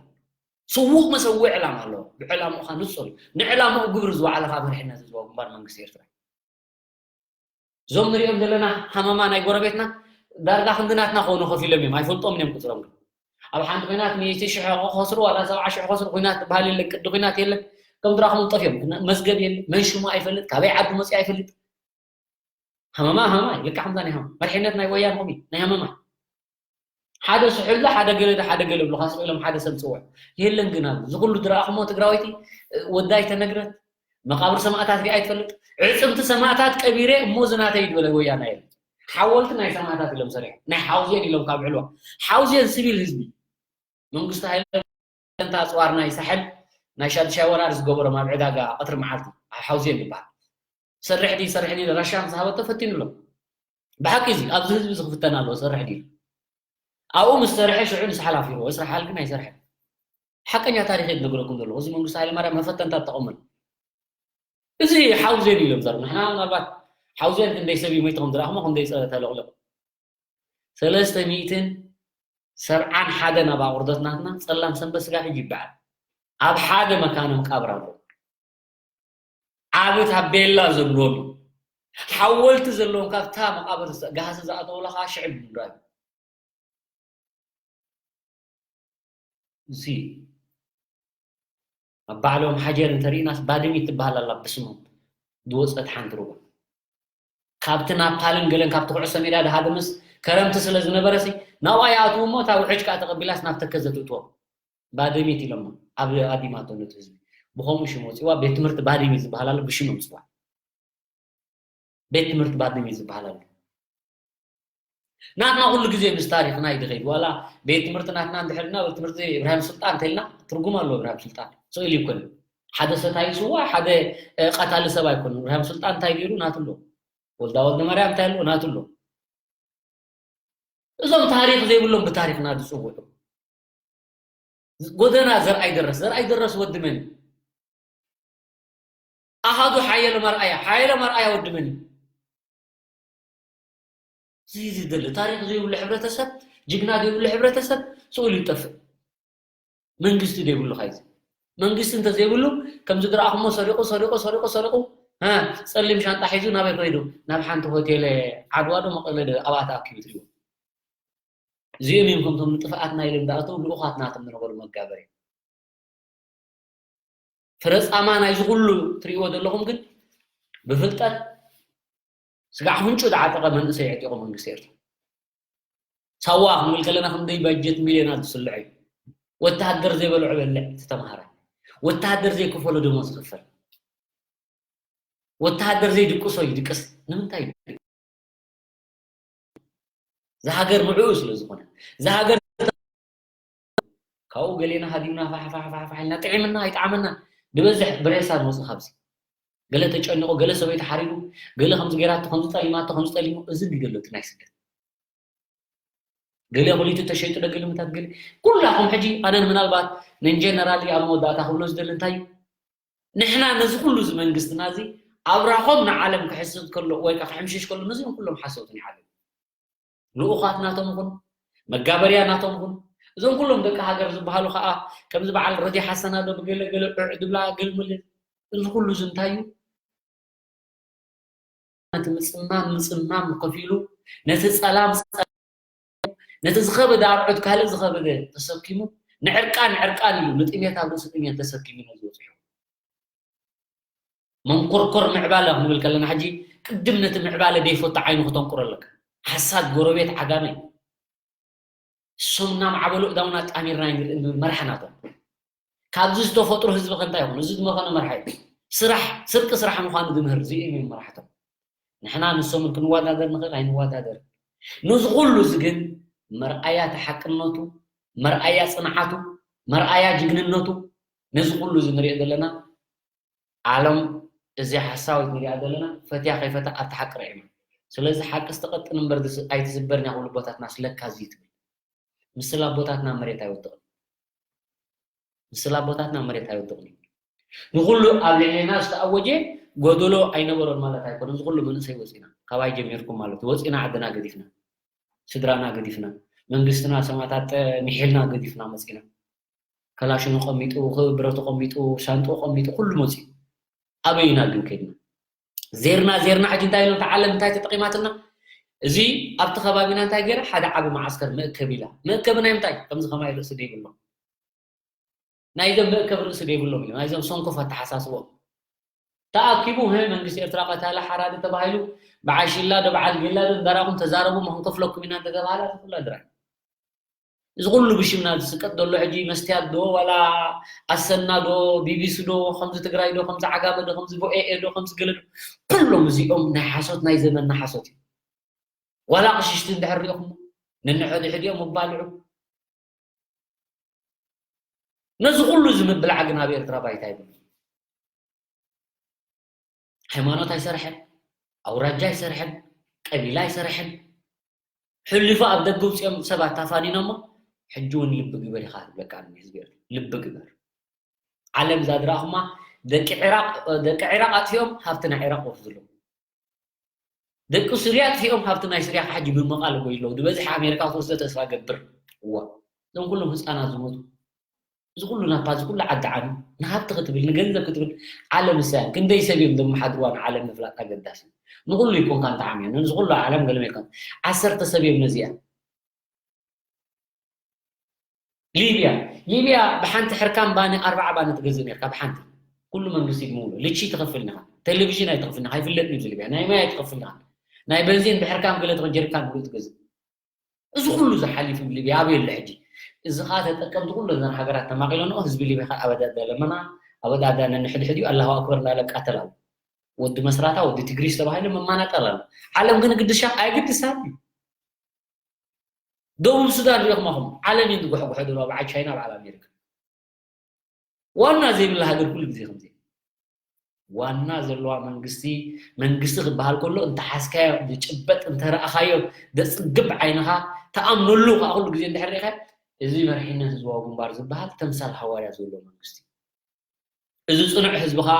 ስዉእ መሰውኢ ዕላማ ኣለዎ። ብዕላምኡ ኸዓ ንጹር እዩ። ንዕላምኡ ግብሪ ዝወዓለ ኸዓ መሪሕነት ህዝባዊ ግንባር መንግስቲ ኤርትራ እዩ። እዞም ንሪኦም ዘለና ሃመማ ናይ ጎረቤትና ዳርጋ ክንዲ ናትና ክኾኑ ከፊሎም እዮም። ኣይፈልጦምን እዮም ቁፅሮም ግን ኣብ ሓንቲ ኲናት ሚእቲ ሽሕ ክኸስሩ ዋላ ሰብዓ ሽሕ ክኸስሩ ኲናት ዝበሃል የለን፣ ቅዲ ኲናት የለን። ከም ድራኹም ጠፍዮም። መዝገብ የለ፣ መን ሽሙ ኣይፈልጥ፣ ካበይ ዓዲ መፅኡ ኣይፈልጥ። ሃመማ ሃመማ እዩ። ልክዕ ከምዛ ናይ ሃመማ መሪሕነት ናይ ወያነ ከምኡ እዩ፣ ናይ ሃመማ ሓደ ስሑል ሓደ ገለ ሓደ ገለ ብሎ ካስቕ ኢሎም ሓደ ሰብ ዝፅውዕ የለን። ግን ኣብዚ ዝኩሉ ዝረኣኹሞ ትግራወይቲ ወዳ ኣይተነግረት መቃብር ሰማእታት ሪኣ ኣይትፈልጥ። ዕፅምቲ ሰማእታት ቀቢረ እሞ ዝናተይ ዝበለ ወያና የለን። ሓወልቲ ናይ ሰማእታት ኢሎም ሰሪሖም ናይ ሓውዜን ኢሎም ካብ ዕልዋ ሓውዜን ስቪል ህዝቢ መንግስቱ ሃይለ ኣንታ ኣፅዋር ናይ ሳሕል ናይ ሻድሻይ ወራር ዝገበሮም ኣብ ዕዳጋ ቀትሪ መዓልቲ ኣብ ሓውዜን ይበሃል። ሰርሕ ድዩ ሰርሕ ኢለ ራሻ ምስ ሃበቶ ፈቲኑ ኣሎ። ብሓቂ እዚ ኣብዚ ህዝቢ እዚ ክፍተን ኣለዎ ሰርሕ ድዩ ኣብኡ ምስ ሰርሐ ሽዑ ንሳሕል ኣፊርዎ። እስራሓል ግን ኣይሰርሐን። ሓቀኛ ታሪኽ እየ ዝነግረኩም ዘለኹ። እዚ መንግስቱ ሃይለማርያም መፈተንታ ተጠቐመሉ። እዚ ሓውዜን ኢሎም ዘር ንሕና ምናልባት ሓውዜን ክንደይ ሰብ እዩ ሞይቱ ከም ዝረኣኹሞ ክንደይ ፀረ ተለቕለቑ ሰለስተ ሚእትን ሰብዓን ሓደን ኣብ ኣቑርደት ናትና ጸላም ሰንበት ስጋ ሕጂ ይበዓል። ኣብ ሓደ መካነ መቃብር ኣሎ። ዓቢ ታቤላ ዘለዎም ሓወልቲ ዘለዎም ካብታ መቃብር ጋህሲ ዝኣተውላ ከዓ ሽዕብ ምንዶ እዩ። እዚ ኣብ ባዕሎም ሓጀር እንተሪእናስ ባድሚት ትበሃል ኣላ ብስሞም ዝወፀት ሓንቲ ሩባ ካብቲ ናፓልን ገለን ካብቲ ኩዕሶ ሜዳ ድሃደመስ ከረምቲ ስለ ዝነበረ ሲ ናብኣ ይኣትዉ እሞ እታ ውሕጅ ከዓ ተቐቢላስ ናብ ተከዘ ትእትዎም ባድሚት ኢሎሞ ኣብ ኣዲማቶ ነቲ ህዝቢ ብከምኡ ሽም ወፂዋ ቤት ትምህርቲ ባድሚት ዝበሃል ኣሎ ብሽሞም ፅዋ ቤት ትምህርቲ ባድሚ ዝበሃል ኣሎ። ናትና ኩሉ ግዜ ምስ ታሪኽና እዩ ዝኸይድ። ዋላ ቤት ትምህርቲ ናትና እንድሕር ኢልና ቤት ትምህርቲ እብራሂም ሱልጣን እንተኢልና ትርጉም ኣለዎ። እብራሂም ሱልጣን ስእሊ ይኮን ሓደ ሰታይ ስዋ ሓደ ቀታሊ ሰብ ኣይኮነ። እብራሂም ሱልጣን እንታይ ገይሩ ናቱ ኣሎ። ወልዳ ወልደ ማርያም እንታይ ኣለዎ ናቱ ኣሎ። እዞም ታሪኽ ዘይብሎም ብታሪኽና ዝፅውዑ ጎደና ዘርኣይ ደረስ ዘርኣይ ደረስ ወዲ መን እዩ? ኣሃዱ ሓየሎም ኣርኣያ ሓየሎም ኣርኣያ ወዲ መን እዩ? እዚ ዝደሊ ታሪኽ ዘይብሉ ሕብረተሰብ ጅግና ዘይብሉ ሕብረተሰብ ስኡል ይጠፍእ። መንግስቲ ዘይብሉ ካይዚ መንግስቲ እንተዘይብሉ ከምዚ ድረኣኹሞ ሰሪቑ ሰሪቑ ሰሪቑ ሰሪቑ ጸሊም ሻንጣ ሒዙ ናበይ ከይዱ ናብ ሓንቲ ሆቴል ዓድዋ ዶ መቐለ ዶ ኣብኣ ተኣኪቡ ትሪእዎ። እዚኦም እዮም ከምቶም ንጥፍኣትና ኢሎም ዝኣተው ልኡኻት ናቶም ዝነበሩ መጋበሪ። ፍረ ፃማ ናይዚ ኩሉ ትሪእዎ ዘለኹም ግን ብፍልጠት ስጋዕ ፍንጩ ዝዓጠቐ መንእሰይ ኣዕጢቑ መንግስቲ ኤርትራ። ሳዋ ክንብል ከለና ክንደይ ባጀት ሚልዮናት ዝስልዕ እዩ። ወተሃደር ዘይበልዖ በልዕ እቲ ተምሃራይ። ወተሃደር ዘይከፈሎ ደሞዝ ዝኽፈል። ወተሃደር ዘይድቅሶ ይድቅስ። ንምንታይ ይድቅስ? ዝሃገር ንዕኡ ስለ ዝኾነ ዝሃገር ካብኡ ገሌና ሃዲምና ፋሕፋሕፋሕፋሕ ኢልና ጥዒምና ኣይጠዓመና ዝበዝሕ ብሬሳ ንወፅእ ካብዚ ገለ ተጨኒቑ፣ ገለ ሰበይቱ ሓሪዱ፣ ገለ ከምዚ ገይራቶ፣ ከምዚ ጠሊማቶ፣ ከምዚ ጠሊሙ፣ እዚ እንዲ ዘሎ እቲ ናይ ስደት። ገለ ኩሊቱ ተሸይጡ ዶ ገለ ምታት ገለ። ኩላኹም ሕጂ ኣነ ምናልባት ንጀነራል ኣብ መወዳእታ ክብሎ ዝደሊ እንታይ እዩ? ንሕና ነዚ ኩሉ እዚ መንግስትና እዚ ኣብራኾም ንዓለም ክሕስድ ከሎ ወይ ከዓ ክሕምሽሽ ከሎ ነዚኦም ኩሎም ሓሰውትን ይዓለም። ልኡኻት ናቶም ይኹን፣ መጋበርያ ናቶም ይኹን፣ እዞም ኩሎም ደቂ ሃገር ዝበሃሉ ከዓ ከምዚ በዓል ረዲ ሓሰና ዶ ብገለ ገለ ዑዕ ድብላ ገልምል። እዚ ኩሉ እዚ እንታይ እዩ? ነቲ ምጽማም ምጽማም ከፊሉ፣ ነቲ ጸላም ጸላም፣ ነቲ ዝኸበደ ኣርዑት ካልእ ዝኸበደ ተሰኪሙ፣ ንዕርቃን ዕርቃን ኢሉ፣ ንጥሜት ኣብ ርእሲ ጥሜት ተሰኪሙ ነዚ በጺሑ። መንኮርኮር ምዕባለ ክንብል ከለና ሕጂ ቅድም ነቲ ምዕባለ ደይፈቱ ዓይኑ ክተንቁሮ ኣለካ። ሓሳድ ጎረቤት ዓጋመ። እሶም እናማዕበሉ እዳውና ጣሚርና ኣይንርኢ እንብል መራሒ ናቶም። ካብዚ ዝተፈጥሩ ህዝቢ ከ እንታይ ይኹን? እዚ ዝመኸነ መራሒ እዩ። ስራሕ፣ ስርቂ ስራሕ ምዃኑ ዝምህር እዚኦም እዮም መራሕቶም። ንሕና ንሶምን ክንወዳደር ንኽእል ኣይንወዳደር። ነዚ ኩሉ እዚ ግን መርኣያ ተሓቅነቱ፣ መርኣያ ጽንዓቱ፣ መርኣያ ጅግንነቱ፣ ነዚ ኩሉ እዚ ንሪኦ ዘለና ዓለም እዚ ሓሳዊት ንሪኣ ዘለና ፈትያ ከይፈታ ኣብቲ ሓቂ ርዒማ። ስለዚ ሓቂ ዝተቐጥን እምበር ዝስ-፣ ኣይትስበርን እያ ክብሉ ኣቦታትና ስለካ እዚ ትብል። ምስላ ኣቦታትና መሬት ኣይወድቕን። ምስላ ኣቦታትና መሬት ኣይወድቕን እዩ። ንኹሉ ኣብ ልዕሌና ዝተኣወጀ ጎደሎ ኣይነበሮን ማለት ኣይኮነን። እዚ ኩሉ መንእሰይ ወፂና፣ ካባይ ጀሚርኩም ማለት እዩ። ወፂና ዓድና ገዲፍና፣ ስድራና ገዲፍና፣ መንግስትና ሰማእታት ሚሒልና ገዲፍና መፂና። ከላሽኑ ቀሚጡ፣ ክብረቱ ቀሚጡ፣ ሳንጡ ቀሚጡ፣ ኩሉ መፂኡ። ኣበይ ኢና ግን ከድና? ዜርና፣ ዜርና ሕጂ እንታይ ኢሎም፣ እታ ዓለም እንታይ ተጠቂማትና? እዚ ኣብቲ ከባቢና እንታይ ገይራ? ሓደ ዓቢ መዓስከር መእከብ ኢላ። መእከቢ ናይ ምንታይ? ከምዚ ከማይ ርእሲ ዘይብሎም። ናይዞም መእከቢ ርእሲ ዘይብሎም እዮም። ናይዞም ሰንኮፍ ኣተሓሳስቦም። ተኣኪቡ፣ "ህ፣ መንግስቲ ኤርትራ ቀታሊ ሓራዲ ተባሂሉ፣ በዓል ሺላ ዶ በዓል ጌላ ዶ እንዳራኹም ተዛረቡ፣ ማ ክንከፍለኩም ኢና" እንተተባሃለ፣ እዚ ኩላ ድራይ። እዚ ኩሉ ብሽምና ዝስቀጥ ዘሎ ሕጂ መስትያት ዶ ዋላ ኣሰና ዶ ቢቢሲ ዶ ከምዚ ትግራይ ዶ ከምዚ ዓጋመ ዶ ከምዚ ቮኤኤ ዶ ከምዚ ገለ ዶ፣ ኩሎም እዚኦም ናይ ሓሶት ናይ ዘመንና ሓሶት እዩ። ዋላ ቅሽሽቲ እንድሕር ሪኢኹም ነንሕድሕዲኦም ኣባልዑ። ነዚ ኩሉ እዚ ምብላዕ ግን ኣብ ኤርትራ ባይታ ይብሉ። ሃይማኖት ኣይሰርሐን፣ ኣውራጃ ኣይሰርሐን፣ ቀቢላ ኣይሰርሐን። ሕሊፉ ኣብ ደገ ውፅኦም ሰባት ታፋኒኖሞ፣ ሕጂ እውን ልቢ ግበር ኢኻ ትብለካ ኣለኒ ህዝቢ ኤርትራ። ልቢ ግበር። ዓለም እዛ ድራኹማ ደቂ ዒራቕ፣ ደቂ ዒራቕ ኣጥፊኦም ሃብቲ ናይ ዒራቕ ወስድሎም። ደቂ ሱርያ ኣጥፊኦም ሃብቲ ናይ ሱርያ ሕጂ ብምቓል ጎይለው። ዝበዝሐ ኣሜሪካ ክትወስዶ ተስፋ ገብር። እዋ፣ እዞም ኩሎም ህፃናት ዝሞቱ። እዚ ኩሉ ናፓ፣ እዚ ኩሉ ዓዲ ዓብዩ። ንሃብቲ ክትብል፣ ንገንዘብ ክትብል፣ ዓለም እሳያን። ክንደይ ሰብ እዮም ዘመሓድርዋ ንዓለም ምፍላጥ ኣገዳሲ። ንኩሉ ይኮንካ እንተዓምዮ። ነዚ ኩሉ ዓለም ገለመ ይኮን። ዓሰርተ ሰብ እዮም ነዚኣ። ሊብያ፣ ሊብያ ብሓንቲ ሕርካን ባኒ ኣርባዓ ባኒ ትገዝእ ነርካ፣ ብሓንቲ። ኩሉ መንግስቲ ይድምውሎ። ልቺ ትኸፍል ኢኻ። ቴሌቪዥን ኣይትኸፍል ኢኻ። ኣይፍለጥን እዩ እዚ ሊብያ። ናይ ማይ ኣይትኸፍል ኢኻ። ናይ በንዚን ብሕርካን ገለ ትኾን ጀሪካን ብሉእ ትገዝእ። እዚ ኩሉ ዝሓሊፉ ሊብያ ኣበይ ኣሎ ሕጂ? እዚ ኸኣ ተጠቀምቲ ኩሉ እዘን ሃገራት ተማቒሎንኦ፣ ህዝቢ ሊብያ ኸኣ ኣበዳዳ ለመና፣ ኣበዳዳ ነንሕድሕዲኡ ኣላሁ ኣክበር እንዳለ ቃተል ኣሎ። ወዲ መስራታ፣ ወዲ ትግሪሽ ተባሂሉ መማናቀል ኣሎ። ዓለም ግን ግድሻ? ኣይግድሳን እዩ። ደቡብ ሱዳን ሪኢኹም ኢኹም። ዓለም እዩ ዝጉሕጉሖ ዘሎ፣ በዓል ቻይና፣ በዓል ኣሜሪካ። ዋና ዘይብላ ሃገር ኩሉ ግዜ ከምዚ። ዋና ዘለዋ መንግስቲ፣ መንግስቲ ክበሃል ከሎ እንተሓዝካዮ፣ ዝጭበጥ እንተረኣኻዮ፣ ዘጽግብ ዓይንኻ፣ ተኣምነሉ ከዓ ኩሉ ግዜ እንድሕር ርኢኻ፣ እዚ መሪሕነት ህዝባዊ ግንባር ዝበሃል ተምሳል ሃዋርያ ዘለዎ መንግስቲ። እዚ ጽኑዕ ህዝቢ ኸኣ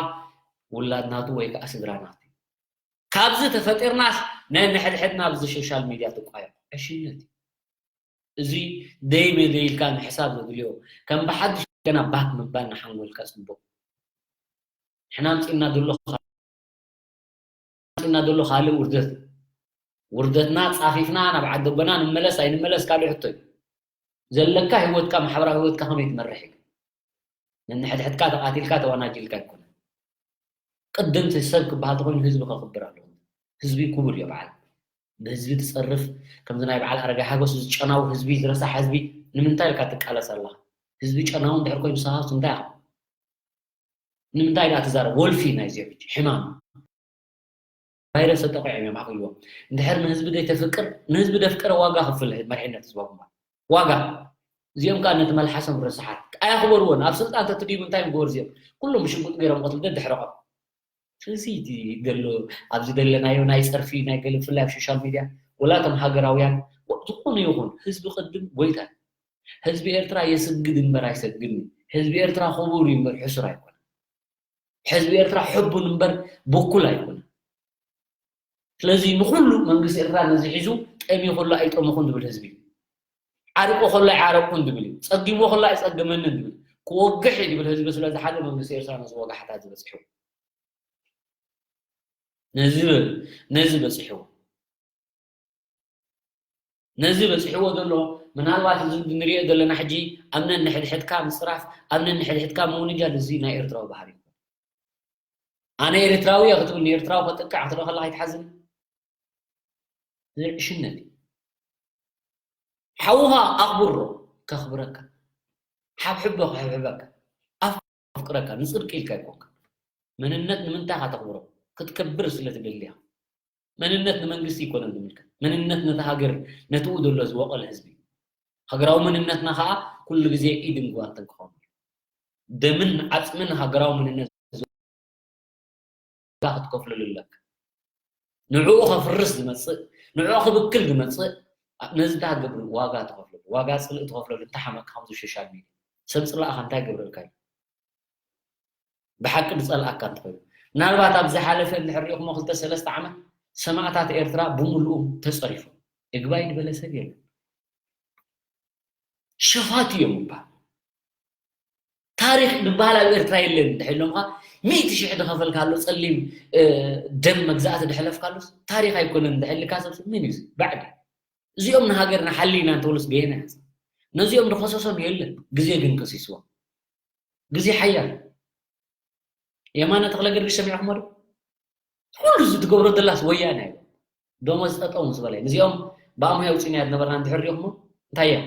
ውላድ ናቱ ወይ ከኣ ስድራ ናቱ እዩ። ካብዚ ተፈጢርናስ ነንሕድሕድና ኣብዚ ሶሻል ሚድያ ትቋየቕ ዕሽነት እዩ። እዚ ደይ መደይ ኢልካ ምሕሳብ ዘድልዮ፣ ከም ብሓድሽ ገና ባክ ምባል ንሓንጎልካ ጽቡቕ። ንሕና ኣምጺእና ዘሎ ኣምጺእና ዘሎ ካልእ ውርደት። ውርደትና ጻፊፍና ናብ ዓዲ ኣቦና ንመለስ ኣይንመለስ ካልእ ሕቶ እዩ። ዘለካ ህይወትካ፣ ማሕበራዊ ህይወትካ ከመይ ትመርሕ እዩ። ነንሕድሕድካ ተቓቲልካ ተወናጂልካ ኣይኮነን። ቅድም እቲ ሰብ ክበሃል ተኾይኑ ህዝቢ ከኽብር ኣለዎ። ህዝቢ ክቡር እዩ በዓል። ብህዝቢ ትጸርፍ፣ ከምዚ ናይ በዓል ኣረጋይ ሓጎስ ዝጨናው ህዝቢ፣ ዝረሳሕ ህዝቢ ንምንታይ ኢልካ ትቃለስ ኣለኻ? ህዝቢ ጨናው እንድሕር ኮይኑ ንስኻ እንታይ ኢኻ? ንምንታይ ደኣ ትዛረብ? ወልፊ ናይዚኦም ሕጂ ሕማም። ቫይረስ ተጠቂዖም እዮም ኣኽልዎም። እንድሕር ንህዝቢ ዘይተፍቅር፣ ንህዝቢ ደፍቀረ ዋጋ ክፍል መሪሕነት ህዝባዊ ግንባር። ዋጋ። እዚኦም ከኣ ነቲ መልሓሶም ረሳሓት። ኣየኽበርዎን። ኣብ ስልጣን ተትድይቡ እንታይ ምገበሩ እዚኦም? ኩሎም ብሽጉጥ ገይሮም ቀትሉ ደድሕረቖም። እዚ ዘሎ ኣብዚ ዘለናዮ ናይ ጸርፊ ናይ ገለ ብፍላይ ኣብ ሶሻል ሚድያ ወላ እቶም ሃገራውያን ዝኾነ ይኹን ህዝቢ ቅድም ጎይታ ህዝቢ ኤርትራ የስግድ እምበር ኣይሰግድን። ህዝቢ ኤርትራ ክቡር እዩ እምበር ሕሱር ኣይኮነን። ህዝቢ ኤርትራ ሕቡን እምበር ብኩል ኣይኮነን። ስለዚ ንኹሉ መንግስቲ ኤርትራ ነዚ ሒዙ ጠምዩ ከሎ ኣይጠመኹን ዝብል ህዝቢ እዩ። ዓሪቁ ከሎ ኣይዓረቅኩን ዝብል እዩ። ጸጊሙ ከሎ ኣይጸገመንን ዝብል ክወግሕ እዩ ዝብል ህዝቢ ስለ ዝሓዘ መንግስቲ ኤርትራ ነዚ ወጋሕታ ዝበጽሑ ነዚ ነዚ በጺሕዎ ነዚ በጺሕዎ ዘሎ ምናልባት እዚ እንሪኦ ዘለና ሕጂ ኣብ ነንሕድሕድካ ምጽራፍ ኣብ ነንሕድሕድካ ምውንጃል እዚ ናይ ኤርትራዊ ባህሪ እዩ። ኣነ ኤርትራዊ እየ ክትብል ንኤርትራዊ ከጥቅዕ ክትርኢ ከለካ ኣይትሓዝን? ዝዕሽነት እዩ። ሓውኻ ኣኽብሮ ከኽብረካ፣ ሓብሕቦ ክሕብሕበካ፣ ኣፍቅረካ፣ ንጽድቂ ኢልካ ኣይኮንካ። መንነት ንምንታይ ኢኻ ተኽብሮ? ክትከብር ስለ ትደሊ ኢኻ። መንነት ንመንግስቲ ኣይኮነን ዝምልከት። መንነት ነቲ ሃገር፣ ነቲ ኡ ዘሎ ዝበቆለ ህዝቢ። ሃገራዊ መንነትና ኸኣ ኩሉ ግዜ ኢድን ጓንትን ክኸውን እዩ። ደምን ዓጽምን ሃገራዊ መንነት ዋጋ ክትከፍለሉ ኣለካ። ንዕኡ ከፍርስ ዝመጽእ፣ ንዕኡ ክብክል ዝመጽእ፣ ነዚ እንታይ ክትገብር ዋጋ ትኸፍለሉ፣ ዋጋ ጽልኢ ትኸፍለሉ፣ እንተሓመቅካ ከምዚ ሶሻል ሚድያ ሰብ ጽላእኻ እንታይ ይገብረልካ እዩ? ብሓቂ ዝጸልኣካ እንተኾይኑ። ምናልባት ኣብ ዝሓለፈ እንድሕር ሪኢኹሞ ክልተ ሰለስተ ዓመት ሰማእታት ኤርትራ ብምሉኡ ተጸሪፎም። እግባይ ዝበለ ሰብ የለን። ሸፋቱ እዮም ይበሃል። ታሪኽ ዝበሃል ኣብ ኤርትራ የለን እንድሕር ኢሎምኻ፣ ሚእቲ ሽሕ ዝኸፈልካሉ ጸሊም፣ እ፣ ደም መግዛእቲ ዝሕለፍካሉስ ታሪኽ ኣይኮነን እንድሕር ኢልካ ሰብ ምን እዩ እዚ? ባዕዲ። እዚኦም ንሃገርና ሓልይና እንተብሉስ ገየና ያዝ። ነዚኦም ዝኸሰሶም የለን። ግዜ ግን ከሲስዎም። ግዜ ሓያል። የማነ ተኽለ ጊዮርጊስ ሰሚዕኹሞ ዶ? ኩሉ እዚ ትገብሮ ዘላስ ወያነ እዩ። ደሞዝ ጠጠው ምስ በለ። ነዚኦም ብኣምሃ ኣውጺእናያ ዝነበርና እንድሕር ሪኢኹሞ እንታይ እያ?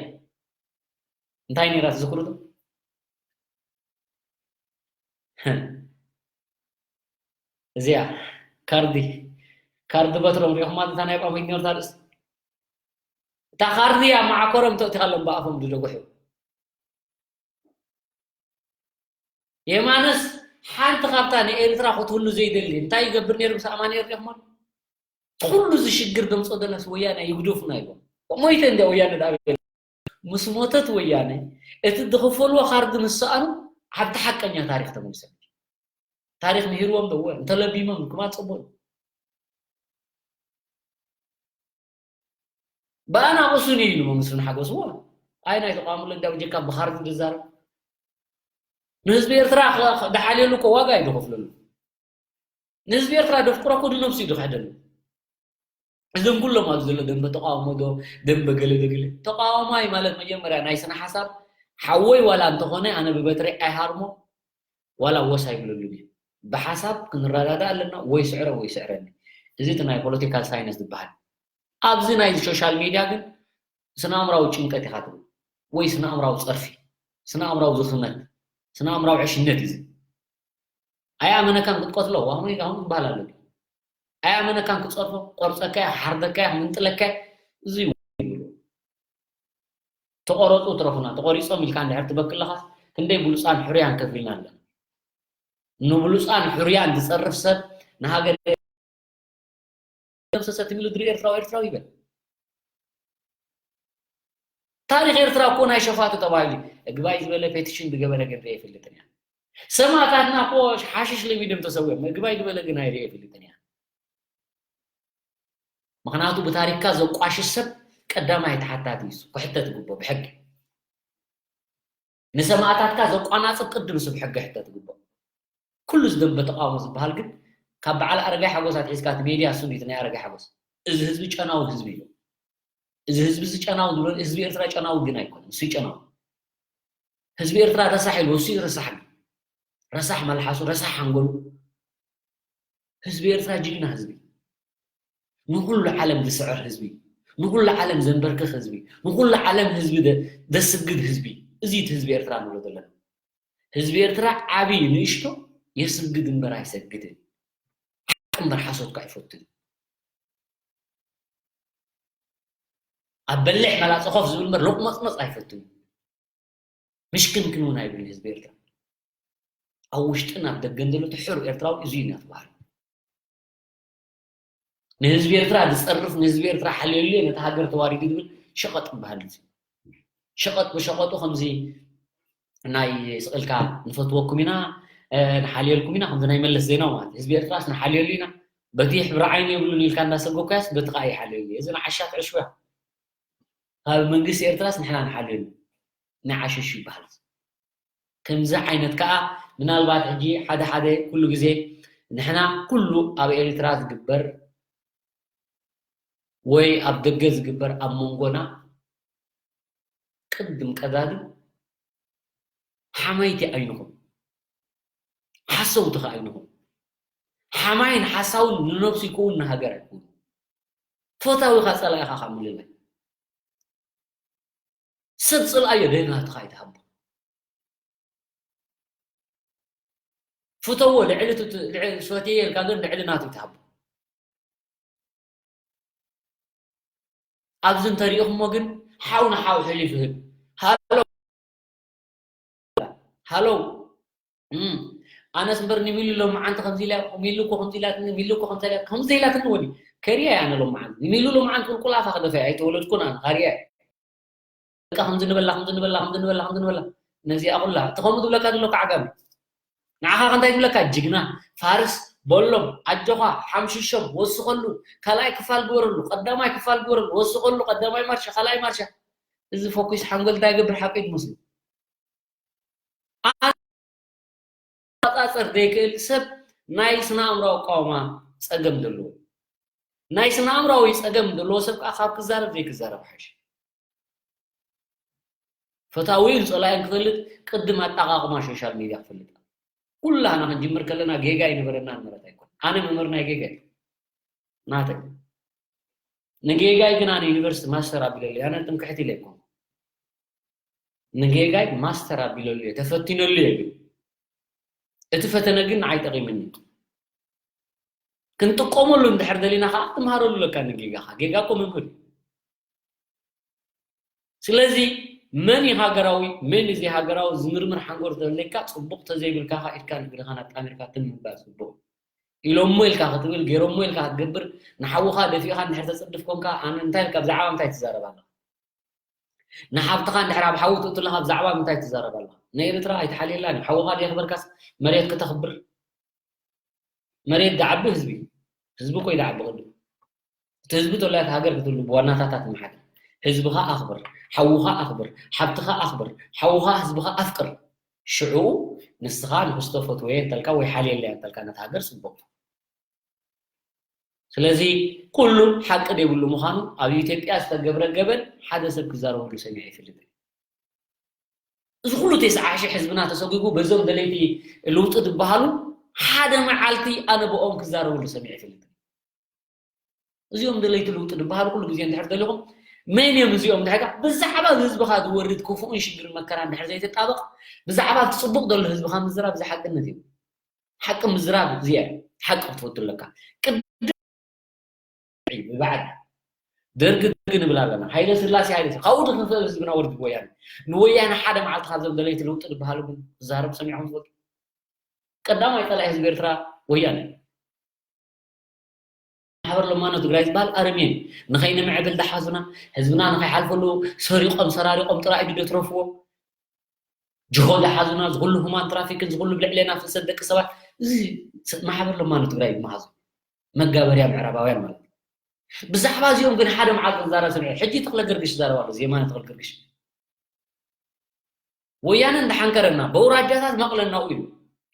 እንታይ ነይራ ትዝክሩ ዶ? እዚኣ ካርዲ፣ ካርዲ በትሮም ሪኢኹማ እታ ናይ ጳጉሜን ኔርታ ርእሲ? እታ ካርዲ እያ መዓኮሮም ተእቲኻሎም ብኣፎም ዝደጉሑ። የማነስ ሓንቲ ካብታ ንኤርትራ ክትህሉ ዘይደሊ እንታይ ይገብር ነይሩ ምስ ኣማኑኤል ሪኢኹሞ? ኩሉ እዚ ሽግር ዘምጽኦ ዘለስ ወያነ ይግደፉና ኢሎም። ሞይተ እንድያ ወያነ ደኣ ምስ ሞተት ወያነ እቲ ዝኸፈልዎ ካርዲ ምስ ሰኣኑ ኣብቲ ሓቀኛ ታሪኽ ተመሊሶም። ታሪኽ ምሂርዎም ዶ? እወ። እንተለቢሞም ክማን ጽቡቕ እዩ። ብኣና ቁሱን እዩ ኢሉ መስፍን ሓጎስ። እወ። ኣይ ናይ ተቃውሞ ለዳው ጀካ ብኻርዲ ዝዛረብ ንህዝቢ ኤርትራ ኸ-፣ ኸ-፣ ደሓልየሉ እኮ ዋጋ እዩ ዝኸፍለሉ። ንህዝቢ ኤርትራ ደፍቅሮ እኮ ንነብሱ እዩ ዝኽሕደሉ። እዞም ኩሎም ኣብዚ ዘሎ ደንበ ተቃውሞ ዶ፣ ደንበ ገለ ዶ ገለ። ተቃዋማይ ማለት መጀመርያ ናይ ስነ ሓሳብ ሓወይ ዋላ እንተኾነ ኣነ ብበትሪ ኣይሃርሞ ዋላ ወስ ኣይብለሉን እየ። ብሓሳብ ክንረዳዳእ ኣለና፣ ወይ ስዕሮ ወይ ስዕረኒ። እዚ እቲ ናይ ፖለቲካል ሳይንስ ዝበሃል። ኣብዚ ናይ ሶሻል ሚድያ ግን ስነ ኣእምራዊ ጭንቀት ኢኻ ትብል፣ ወይ ስነ ኣእምራዊ ጸርፊ፣ ስነ ኣእምራዊ ዝኽመት፣ ስነ ኣእምራዊ ዕሽነት እዩ እዚ። ኣይኣመነካን ክትቀትሎ፣ ዋህኑ ኢኻ፣ ከምኡ ዝበሃል ኣሎ ድዩ? ኣይኣመነካን ክጸርፎ፣ ቆርጸካያ፣ ክሓርደካያ፣ ክምንጥለካያ፣ እዚ እዩ ይብሉ። ተቆረጹ ትረፉና፣ ተቆሪጾም ኢልካ እንድሕር ትበኪ ኣለኻስ፣ ክንደይ ብሉጻን ሕሩያን ከፊልና ኣለና። ንብሉጻን ሕሩያን ዝጸርፍ ሰብ ንሃገር ደምሰሰት የሚሉ ድሪ ኤርትራዊ ኤርትራዊ ይበል። ታሪኽ ኤርትራ እኮ ናይ ሸፋቱ ተባሂሉ እግባይ ዝበለ ፔቲሽን ዝገበረ ግን ርኤ ይፈልጥን እያ። ሰማእታትና እኮ ሓሽሽ ለሚዶም ተሰዊኦም እግባይ ዝበለ ግን ኣይርኤ ይፈልጥን እያ። ምኽንያቱ ብታሪኽካ ዘቋሽሽ ሰብ ቀዳማይ ተሓታቲ እዩ፣ ክሕተት ይግብኦ ብሕጊ። ንሰማእታትካ ዘቋናጽብ ቅድም ስብ ሕጊ ሕተት ይግብኦ። ኩሉ እዚ ደንበ ተቃውሞ ዝበሃል ግን ካብ በዓል ኣረጋይ ሓጎስ ኣትሒዝካ እቲ ሜድያ እሱ እንዲቲ ናይ ኣረጋይ ሓጎስ። እዚ ህዝቢ ጨናዊ ህዝቢ እዩ። እዚ ህዝቢ እዚ ጨናዊ ዝብሎ ህዝቢ ኤርትራ ጨናዊ ግን ኣይኮነን። እሱ ጨናዊ ህዝቢ ኤርትራ ረሳሕ ኢሉ እሱ ረሳሕ ግን ረሳሕ መልሓሱ ረሳሕ ሓንጎሉ ህዝቢ ኤርትራ ጅግና ህዝቢ ንኹሉ ዓለም ዝስዕር ህዝቢ ንኹሉ ዓለም ዘንበርክኽ ህዝቢ ንኹሉ ዓለም ህዝቢ ደ- ደስግድ ህዝቢ እዚ እቲ ህዝቢ ኤርትራ ንብሎ ዘለና ህዝቢ ኤርትራ ዓብዪ ንእሽቶ የስግድ እምበር ኣይሰግድን ሓቂ እምበር ሓሶት ከዓ ይፈቱ ኣብ በሊሕ መላፀ ኮፍ ዝብል እምበር ሎቅመፅመፅ ኣይፈቱን ምሽክንክን እውን ኣይብልን ህዝቢ ኤርትራ ኣብ ውሽጥን ኣብ ደገን ዘሎ እቲ ሕሩእ ኤርትራዊ እዚ እዩ እናተባህለ ንህዝቢ ኤርትራ ዝጸርፍ፣ ንህዝቢ ኤርትራ ሓልየሉ፣ ነቲ ሃገር ተዋሪዱ ዝብል ሸቐጥ ይበሃል። ሸቐጥ ብሸቐጡ ከምዚ ናይ ስቕልካ ንፈትወኩም ኢና፣ እ፣ ንሓልየልኩም ኢና፣ ከምዚ ናይ መለስ ዜናዊ ማለት እዩ። ህዝቢ ኤርትራስ ንሓልየሉ ኢና፣ በቲ ሕብሪ ዓይኒ የብሉን ኢልካ እንዳሰጎካያስ በቲ ከኣ ይሓልየሉ እዩ። እዚ ንዓሻ ትዕሽዋ። ካብ መንግስቲ ኤርትራስ ንሕና ንሓልየሉ፣ ንዓሸሹ ይበሃል። ከምዚ ዓይነት ከኣ ምናልባት ሕጂ ሓደ ሓደ ኩሉ ግዜ ንሕና ኩሉ ኣብ ኤርትራ ዝግበር ወይ ኣብ ደገ ዝግበር ኣብ መንጎና ቅድም ቀዳድም ሓማይቲ ኣይንኹን፣ ሓሰውቲ ከኣ ኣይንኹን። ሓማይን ሓሳውን ንነብሱ ይከውን ንሃገር ኣይኮኑ። ፈታዊኻ ጸላኢኻ ካብ ምልላይ ሰብ ጽልኣዮ ደይ ናትኻ ኣይትሃቦ። ፍተዎ ልዕሊ ትት-፣ ልዕሊ ዝፈትየ ኢልካ ግን ልዕሊ ናቱ ኣይትሃቦ። ኣብዚ እንተሪኢኹሞ ግን ሓው ንሓው ሕሊፍ ይህብ። ሃሎ፣ ሃሎ፣ እም፣ ኣነስ እምበር ንሚሉ ሎመዓንቲ ከምዚ ኢላ፣ ሚሉ እኮ ከምዚ ኢላትኒ፣ ሚሉ እኮ ከምዚ ኢላ፣ ከምዚ ኢላትኒ ወዲ። ከሪያ እየ ኣነ ሎመዓንቲ። ንሚሉ ሎመዓንቲ ቁልቁል ኣፋ ክደፋ እየ፣ ኣይተወለድኩን ኣነ፣ ካሪያ እየ። በቃ ከምዚ ንበላ፣ ከምዚ ንበላ፣ ከምዚ ንበላ፣ ከምዚ ንበላ። ነዚኣ ኩላ፣ እቲ ከምኡ ዝብለካ ዘሎ ከዓ ዓጋመ። ንዓኻ ከ እንታይ ዝብለካ? ጅግና፣ ፋርስ፣ በሎም፣ ኣጆኻ፣ ሓምሽሾም፣ ወስኸሉ፣ ካልኣይ ክፋል ግበረሉ፣ ቀዳማይ ክፋል ግበረሉ፣ ወስኸሉ፣ ቀዳማይ ማርሻ፣ ካልኣይ ማርሻ። እዚ ፈኲስ ሓንጎል እንታይ ይገብር ሓቂ ትመስሉ? ኣነጻጽር ዘይክእል ሰብ ናይ ስነ ኣእምሮኣዊ ኣቃውማ ጸገም ዘለዎ። ናይ ስነ ኣእምሮኣዊ ጸገም ዘለዎ ሰብ ከኣ ካብ ክዛረብ ዘይክዛረብ ሓይሽ። ፈታዊን ጸላኢን ክፈልጥ ቅድም ኣጠቓቕማ ሶሻል ሚድያ ክፈልጥ። ኩላህና ክንጅምር ከለና ጌጋ ይነበረና ንብረት ኣይኮን። ኣነ መምህር ናይ ጌጋ እየ። ናተይ። ንጌጋይ ግን ኣነ ዩኒቨርሲቲ ማስተር ኣቢለሉ እየ። ኣነ ትምክሕቲ ኢለ ኣይኮን። ንጌጋይ ማስተር ኣቢለሉ እየ፣ ተፈቲነሉ እየ ግን። እቲ ፈተነ ግን ንዓይ ጠቒምኒ። ክንጥቀመሉ እንድሕር ደሊና ከዓ ትምሃረሉ ኣለካ ንጌጋኻ። ጌጋ እኮ መምህር እዩ። ስለዚ መን እዩ ሃገራዊ፣ መን እዩ ዘይሃገራዊ ዝምርምር ሓንጎል ተዘይብልካ፣ ጽቡቕ ተዘይብልካ ከዓ ኢድካን እግርኻን ኣጣሚርካ ትም ምባል ጽቡቕ እዩ። ኢሎሞ ኢልካ ክትብል፣ ገይሮሞ ኢልካ ክትገብር፣ ንሓውኻ ደፊእኻ እንድሕር ተጽድፍ ኮንካ፣ ኣነ እንታይ ኢልካ ብዛዕባ እንታይ ትዛረብ ኣለኻ? ንሓብትኻ እንድሕር ኣብ ሓዊ ትእቱ ኣለኻ ብዛዕባ እንታይ ትዛረብ ኣለኻ? ንኤርትራ ኣይትሓልየላን እዩ። ሓውኻ ደየኽበርካስ መሬት ክተኽብር? መሬት ዝዓቢ ህዝቢ እዩ። ህዝቢ እኮ እዩ ዝዓቢ ቅድም። እቲ ህዝቢ ተሎ እያ ሃገር ክትህሉ ብዋናታታ ትመሓደር። ህዝብኻ ኣኽብር፣ ሓውኻ ኣኽብር፣ ሓብትኻ ኣኽብር፣ ሓውኻ ህዝብኻ ኣፍቅር። ሽዑ ንስኻ ንክስቶ ፈትወየ እንተልካ ወይ ሓልየለያ እንተልካ ነታ ሃገር ጽቡቕ። ስለዚ ኩሉ ሓቂ ዘይብሉ ምዃኑ ኣብ ኢትዮጵያ ዝተገብረ ገበን ሓደ ሰብ ክዛረበሉ ሰሚዐ ይፈልጥ። እዚ ኩሉ ተስዓ ሺሕ ህዝብና ተሰጒጉ በዞም ደለይቲ ለውጢ ዝበሃሉ ሓደ መዓልቲ ኣነ ብኦም ክዛረበሉ ሰሚዐ ይፈልጥ። እዚኦም ደለይቲ ለውጢ ዝበሃሉ ኩሉ ግዜ እንድሕር ደሊኹም መን እዮም እዚኦም? እንድሕር ብዛዕባ ህዝብኻ ዝወርድ ክፉእን ሽግርን መከራ እንድሕር ዘይትጣበቕ ብዛዕባ እቲ ጽቡቕ ዘሎ ህዝብኻ ምዝራብ እዚ ሓቅነት እዩ። ሓቂ ምዝራብ እዚኣ ሓቂ ክትፈቱ ኣለካ። ቅድም ብባዕድ ደርጊ ደርጊ ንብል ኣለና። ሃይለ ስላሴ ሃይለ ስላሴ። ካብኡ ድኽንፈል ህዝብና ወርዲ ወያነ። ንወያነ ሓደ መዓልቲ ካብዞም ደለይቲ ለውጢ ዝበሃሉ ግን ክዛረብ ሰሚዕኹም ትፈልጡ? ቀዳማይ ጸላኢ ህዝቢ ኤርትራ ወያነ። ማሕበር ለማኖ ትግራይ ዝበሃል ኣረሜን ንኸይንምዕብል ዝሓዙና፣ ህዝብና ንኸይሓልፈሉ ሰሪቖም ሰራሪቖም ጥራይ ድዩ ደትረፍዎ? ጅሆ ዝሓዙና፣ ዝኹሉ ሁማን ትራፊክን ዝኹሉ ብልዕሌና ፍልሰት ደቂ ሰባት፣ እዚ ስ-፣ ማሕበር ለማኖ ትግራይ ይመሃዙ። መጋበርያ ምዕራባውያን ማለት እዩ። ብዛዕባ እዚኦም ግን ሓደ መዓልቲ ክዛረብ ሰሚዐ። ሕጂ ተኽለ ገርግሽ ይዛረብ ኣሎ፣ የማነ ተኽለ ገርግሽ። ወያነ እንዳሓንከረና፣ በውራጃታት መቕለናኡ ኢሉ።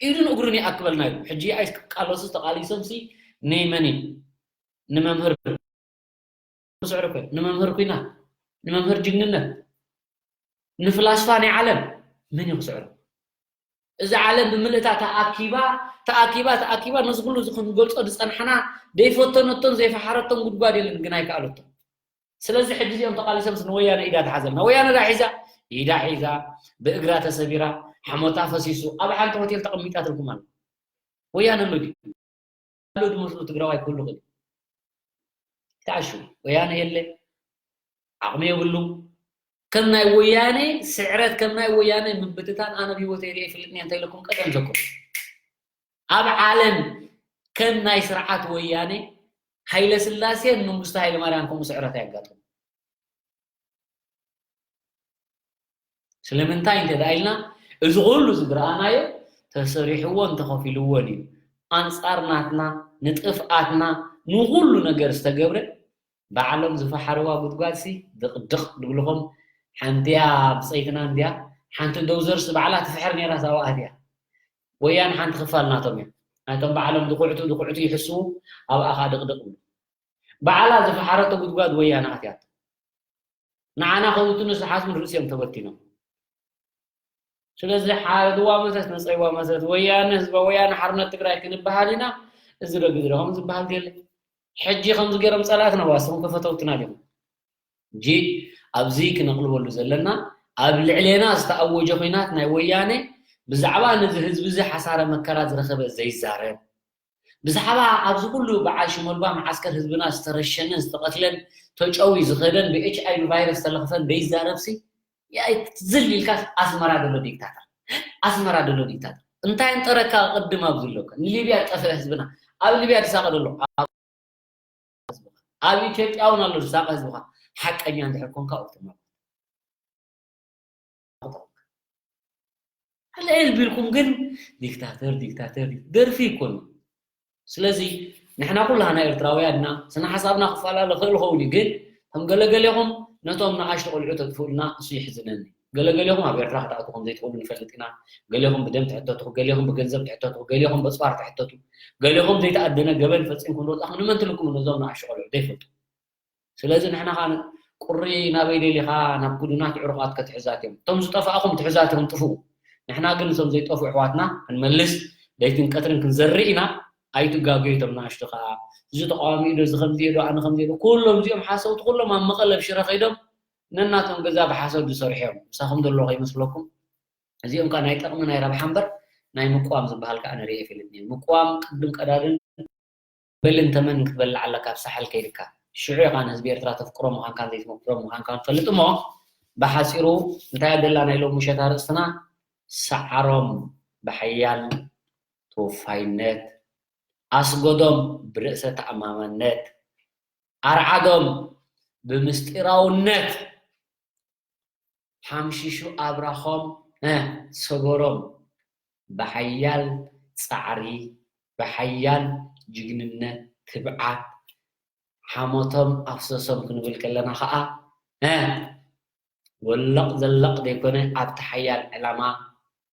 ኢዱን እግሩን ይኣክበልና ኢሉ። ሕጂ ኣይቃለሱ ተቓሊሶምሲ፣ ነይ መኒ? ንመምህር ክስዕሩ እኮ፣ ንመምህር ኲናት፣ ንመምህር ጅግንነት፣ ንፍላስፋ ናይ ዓለም መን እዩ ክስዕሩ? እዚ ዓለም ብምልእታ ተኣኪባ፣ ተኣኪባ፣ ተኣኪባ፣ ነዚ ኩሉ እዚ ክንገልጾ ዝጸናሕና፣ ዘይፈተነቶን ዘይፈሓረቶን ጉድጓድ የለን፣ ግን ኣይከኣለቶን። ስለዚ ሕጂ እዚኦም ተቓሊሶምስ ንወያነ ኢዳ ትሓዘልና። ወያነ ዳ ሒዛ? ኢዳ ሒዛ፣ ብእግራ ተሰቢራ፣ ሓሞታ ፈሲሱ፣ ኣብ ሓንቲ ሆቴል ተቐሚጣትልኩም ኣላ። ወያነ ኣሎ ድዩ? ኣሎ ዝመስሉ ትግራዋይ ክህሉ ይኽእል። ይትዓሹ። ወያነ የለ፣ ዓቕሚ የብሉ። ከም ናይ ወያነ ስዕረት፣ ከም ናይ ወያነ ምብትታን ኣነ ብህይወተይ ርእየ ይፈልጥን እየ እንተኢለኩም ቀደም ዘክሩ። ኣብ ዓለም ከም ናይ ስርዓት ወያነ ሃይለ ስላሴን መንግስቱ ሃይለ ማርያም ከምኡ ስዕረት ኣየጋጥም። ስለምንታይ እንተ ደኣ ኢልና፣ እዚ ኩሉ ዝግርኣናዮ ተሰሪሕዎን ተኸፊልዎን እዩ። ኣንጻር ናትና፣ ንጥፍኣትና፣ ንኹሉ ነገር ዝተገብረ፣ ባዕሎም ዝፈሓርዋ ጉድጓድሲ ድቕድቕ ድብልኹም፣ ሓንቲያ ብጸይትና እንድያ፣ ሓንቲ ዶዘርስ ባዕላ ትፍሕር ነይራ ሳዋኣት እያ። ወያን ሓንቲ ክፋል ናቶም እያ። ናይቶም ባዕሎም ድኹዕቱ ድኹዕቱ ይሕስዉ፣ ኣብኣ ኸኣ ድቕድቕ ይብሉ። ባዕላ ዝፈሓረቶ ጉድጓድ ወያነ ኣትያቶ። ንዓና ከምትኑ ዝሓስቡ ርእሲኦም ተበቲኖም። ስለዚ ሓድዋ መሰረት መጸይዋ መሰረት ወያነ ህዝባ ወያነ ሓርነት ትግራይ ክንበሃል ኢና። እዚ ዶ ግዜ ዶ ከምዚ ዝበሃል ገለ ሕጂ ከምዚ ገይሮም ጸላእትና ዋስኹም ከፈተውትና ዲኹም? እንጂ ኣብዚ ክነቕልበሉ ዘለና ኣብ ልዕሌና ዝተኣወጀ ኹናት ናይ ወያነ ብዛዕባ ነዚ ህዝቢ እዚ ሓሳረ መከራ ዝረኸበ ዘይዛረብ ብዛዕባ ኣብዚ ኩሉ በዓል ሽመልባ መዓስከር ህዝብና ዝተረሸነን ዝተቐትለን ተጨዊ ዝኸደን ብኤች ኣይ ቪ ቫይረስ ዝተለኽፈን ዘይዛረብሲ ዝል ኢልካ ኣስመራ ደሎ ዲክታተር ኣስመራ ደሎ ዲክታተር እንታይ እንጠረካ ቅድም ኣብዚ ኣለካ ንሊብያ ጠፍአ ህዝብና ኣብ ሊብያ ዝሳቐ ደሎ ኣብ ኢትዮጵያ እውን ኣሎ ዝሳቐ ህዝብኻ ሓቀኛ እንድሕር ኮንካ ኦርቶማ ኣልዕል ቢልኩም ግን ዲክታተር ዲክታተር ደርፊ ይኮኑ ስለዚ ንሕና ኩላና ኤርትራውያን ኢና ስነ ሓሳብና ክፈላለ ክእል ኸውን እዩ ግን ከም ገለገሌኹም ነቶም ንኣሽቱ ቆልዑ ተጥፍኡልና እሱ ይሕዝነኒ ገለገሌኹም ኣብ ኤርትራ ክትኣቱ ከም ዘይትኽእሉ ንፈልጥ ኢና ገሌኹም ብደም ትሕተቱ ገሌኹም ብገንዘብ ትሕተቱ ገሌኹም በፅዋር ትሕተቱ ገሌኹም ዘይተኣደነ ገበን ፈፂምኩም ዝወፃኹም ንመን ትልክሙ ነዞም ንኣሽቱ ቆልዑ ዘይፈልጡ ስለዚ ንሕና ኸኣ ቁሪ ናበይ ደሊኻ ናብ ጉዱናት ዕሩቓት ከትሕዛት እዮም እቶም ዝጠፋእኹም ትሕዛት እዮም ጥፍኡ ንሕና ግን እዞም ዘይጠፍኡ ኣሕዋትና ክንመልስ ለይትን ቀትርን ክንዘርእ ኢና ኣይትጋገዩ እቶም ንኣሽቱ ኸኣ እዚ ተቃዋሚ ዶ እዚ ከምዚ ዶ ኣነ ከምዚ ዶ ኩሎም እዚኦም ሓሰውቲ ኩሎም ኣብ መቐለ ኣብ ሽረ ከይዶም ነናቶም ገዛ ብሓሰው ዝሰርሑ እዮም ምሳኹም ዘሎ ከይመስለኩም እዚኦም ከኣ ናይ ጠቕሚ ናይ ረብሓ እምበር ናይ ምቅዋም ዝበሃል ከኣ ንርኢ ኣይፈልጥን እዮም ምቅዋም ቅድም ቀዳድም በልን ተመንን ክትበልዕ ኣለካ ኣብ ሳሕል ከይድካ ሽዑ ኢኻ ንህዝቢ ኤርትራ ተፍቅሮ ምዃንካን ዘይትመክሮ ምዃንካን ትፈልጥ እሞ ብሓፂሩ እንታይ ኣደላ ናይ ሎሚ ምሸት ኣርእስትና ሰዓሮም ብሓያል ተወፋይነት ኣስጎዶም ብርእሰ ተኣማመነት ኣርዓዶም ብምስጢራውነት ሓምሺሹ ኣብራኾም ሰጎሮም ብሓያል ጻዕሪ ብሓያል ጅግንነት ትብዓት ሓሞቶም ኣፍሰሶም ክንብል ከለና ኸዓ ወለቕ ዘለቕ ዘይኮነ ኣብቲ ሓያል ዕላማ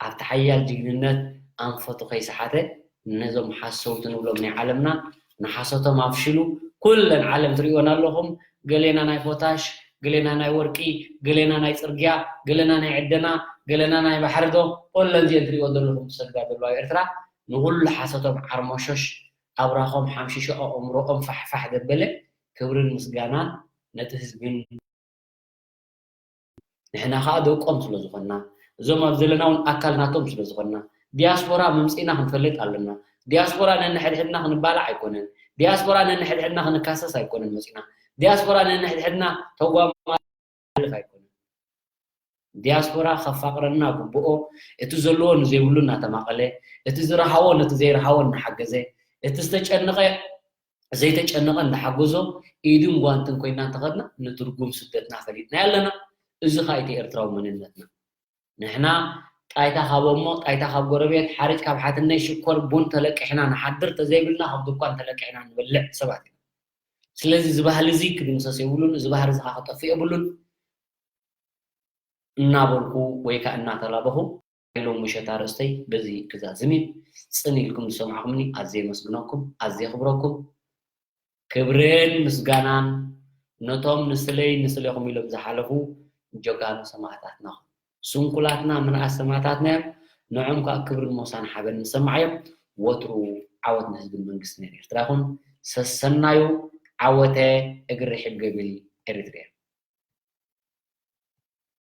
ኣብቲ ሓያል ጅግንነት ኣንፈቱ ከይሰሓተ ነዞም ሓሰውቲ ንብሎም ናይ ዓለምና ንሓሶቶም ኣፍሽሉ ኩለን ዓለም ትሪእወን ኣለኹም ገሌና ናይ ፖታሽ ገሌና ናይ ወርቂ ገሌና ናይ ፅርግያ ገሌና ናይ ዕደና ገሌና ናይ ባሕሪ ዶ ኩለን እዚአን ትሪእወን ዘለኹም ትሰግዳ ዘለዋ ኤርትራ ንኩሉ ሓሶቶም ዓርሞሾሽ ኣብራኾም ሓምሽሾ ኣእምሮኦም ፋሕፋሕ ዘበለ ክብርን ምስጋናን ነቲ ህዝብን ንሕና ከዓ ደቆም ስለ ዝኾንና እዞም ኣብ ዘለና እውን ኣካል ናቶም ስለ ዝኾንና ዲያስፖራ መምፅእና ክንፈልጥ ኣለና ዲያስፖራ ነንሕድሕድና ክንባላዕ ኣይኮነን ዲያስፖራ ነንሕድሕድና ክንካሰስ ኣይኮነን መፅና ዲያስፖራ ነንሕድሕድና ተጓማልፍ ኣይኮነን ዲያስፖራ ከፋቅረና ግብኦ እቲ ዘለዎ ንዘይብሉ እናተማቀለ እቲ ዝረሃዎ ነቲ ዘይረሃዎ እናሓገዘ እቲ ዝተጨነቀ ዘይተጨነቐ እንዳሓገዞ ኢድን ጓንትን ኮይና እንተኸድና ንትርጉም ስደትና ፈሊጥናዮ ኣለና። እዚ ኸኣ እቲ ኤርትራዊ መንነትና። ንሕና ጣይታ ካብ ኦሞ፣ ጣይታ ካብ ጎረቤት፣ ሓርጭ ካብ ሓትነይ፣ ሽኮር ቡን ተለቂሕና ንሓድር፣ ተዘይብልና ካብ ድኳን ተለቂሕና ንበልዕ ሰባት ኢና። ስለዚ እዚ ባህሊ እዚ ክድምሰስ የብሉን፣ እዚ ባህሊ እዚ ኸኣ ክጠፍእ የብሉን። እናበልኩ ወይ ከዓ እናተላበኹ ናይ ሎሚ ምሸት ኣርእስተይ በዚ ክዛዝም እዩ። ጽን ኢልኩም ዝሰማዕኩምኒ ኣዝየ የመስግነኩም፣ ኣዝየ የኽብረኩም። ክብርን ምስጋናን ነቶም ንስለይ ንስሌኹም ኢሎም ዝሓለፉ ጀጋኑ ሰማእታትና። ስንኩላትና ምንኣስ ሰማእታትና እዮም። ንዖም ከዓ ክብርን ሞሳን ሓበን ንሰማዕ እዮም። ወትሩ ዓወት ንህዝብን መንግስትን ኤርትራ ይኹን። ሰሰናዩ ዓወተ እግሪ ሕገቢል ኤሪትሪያ።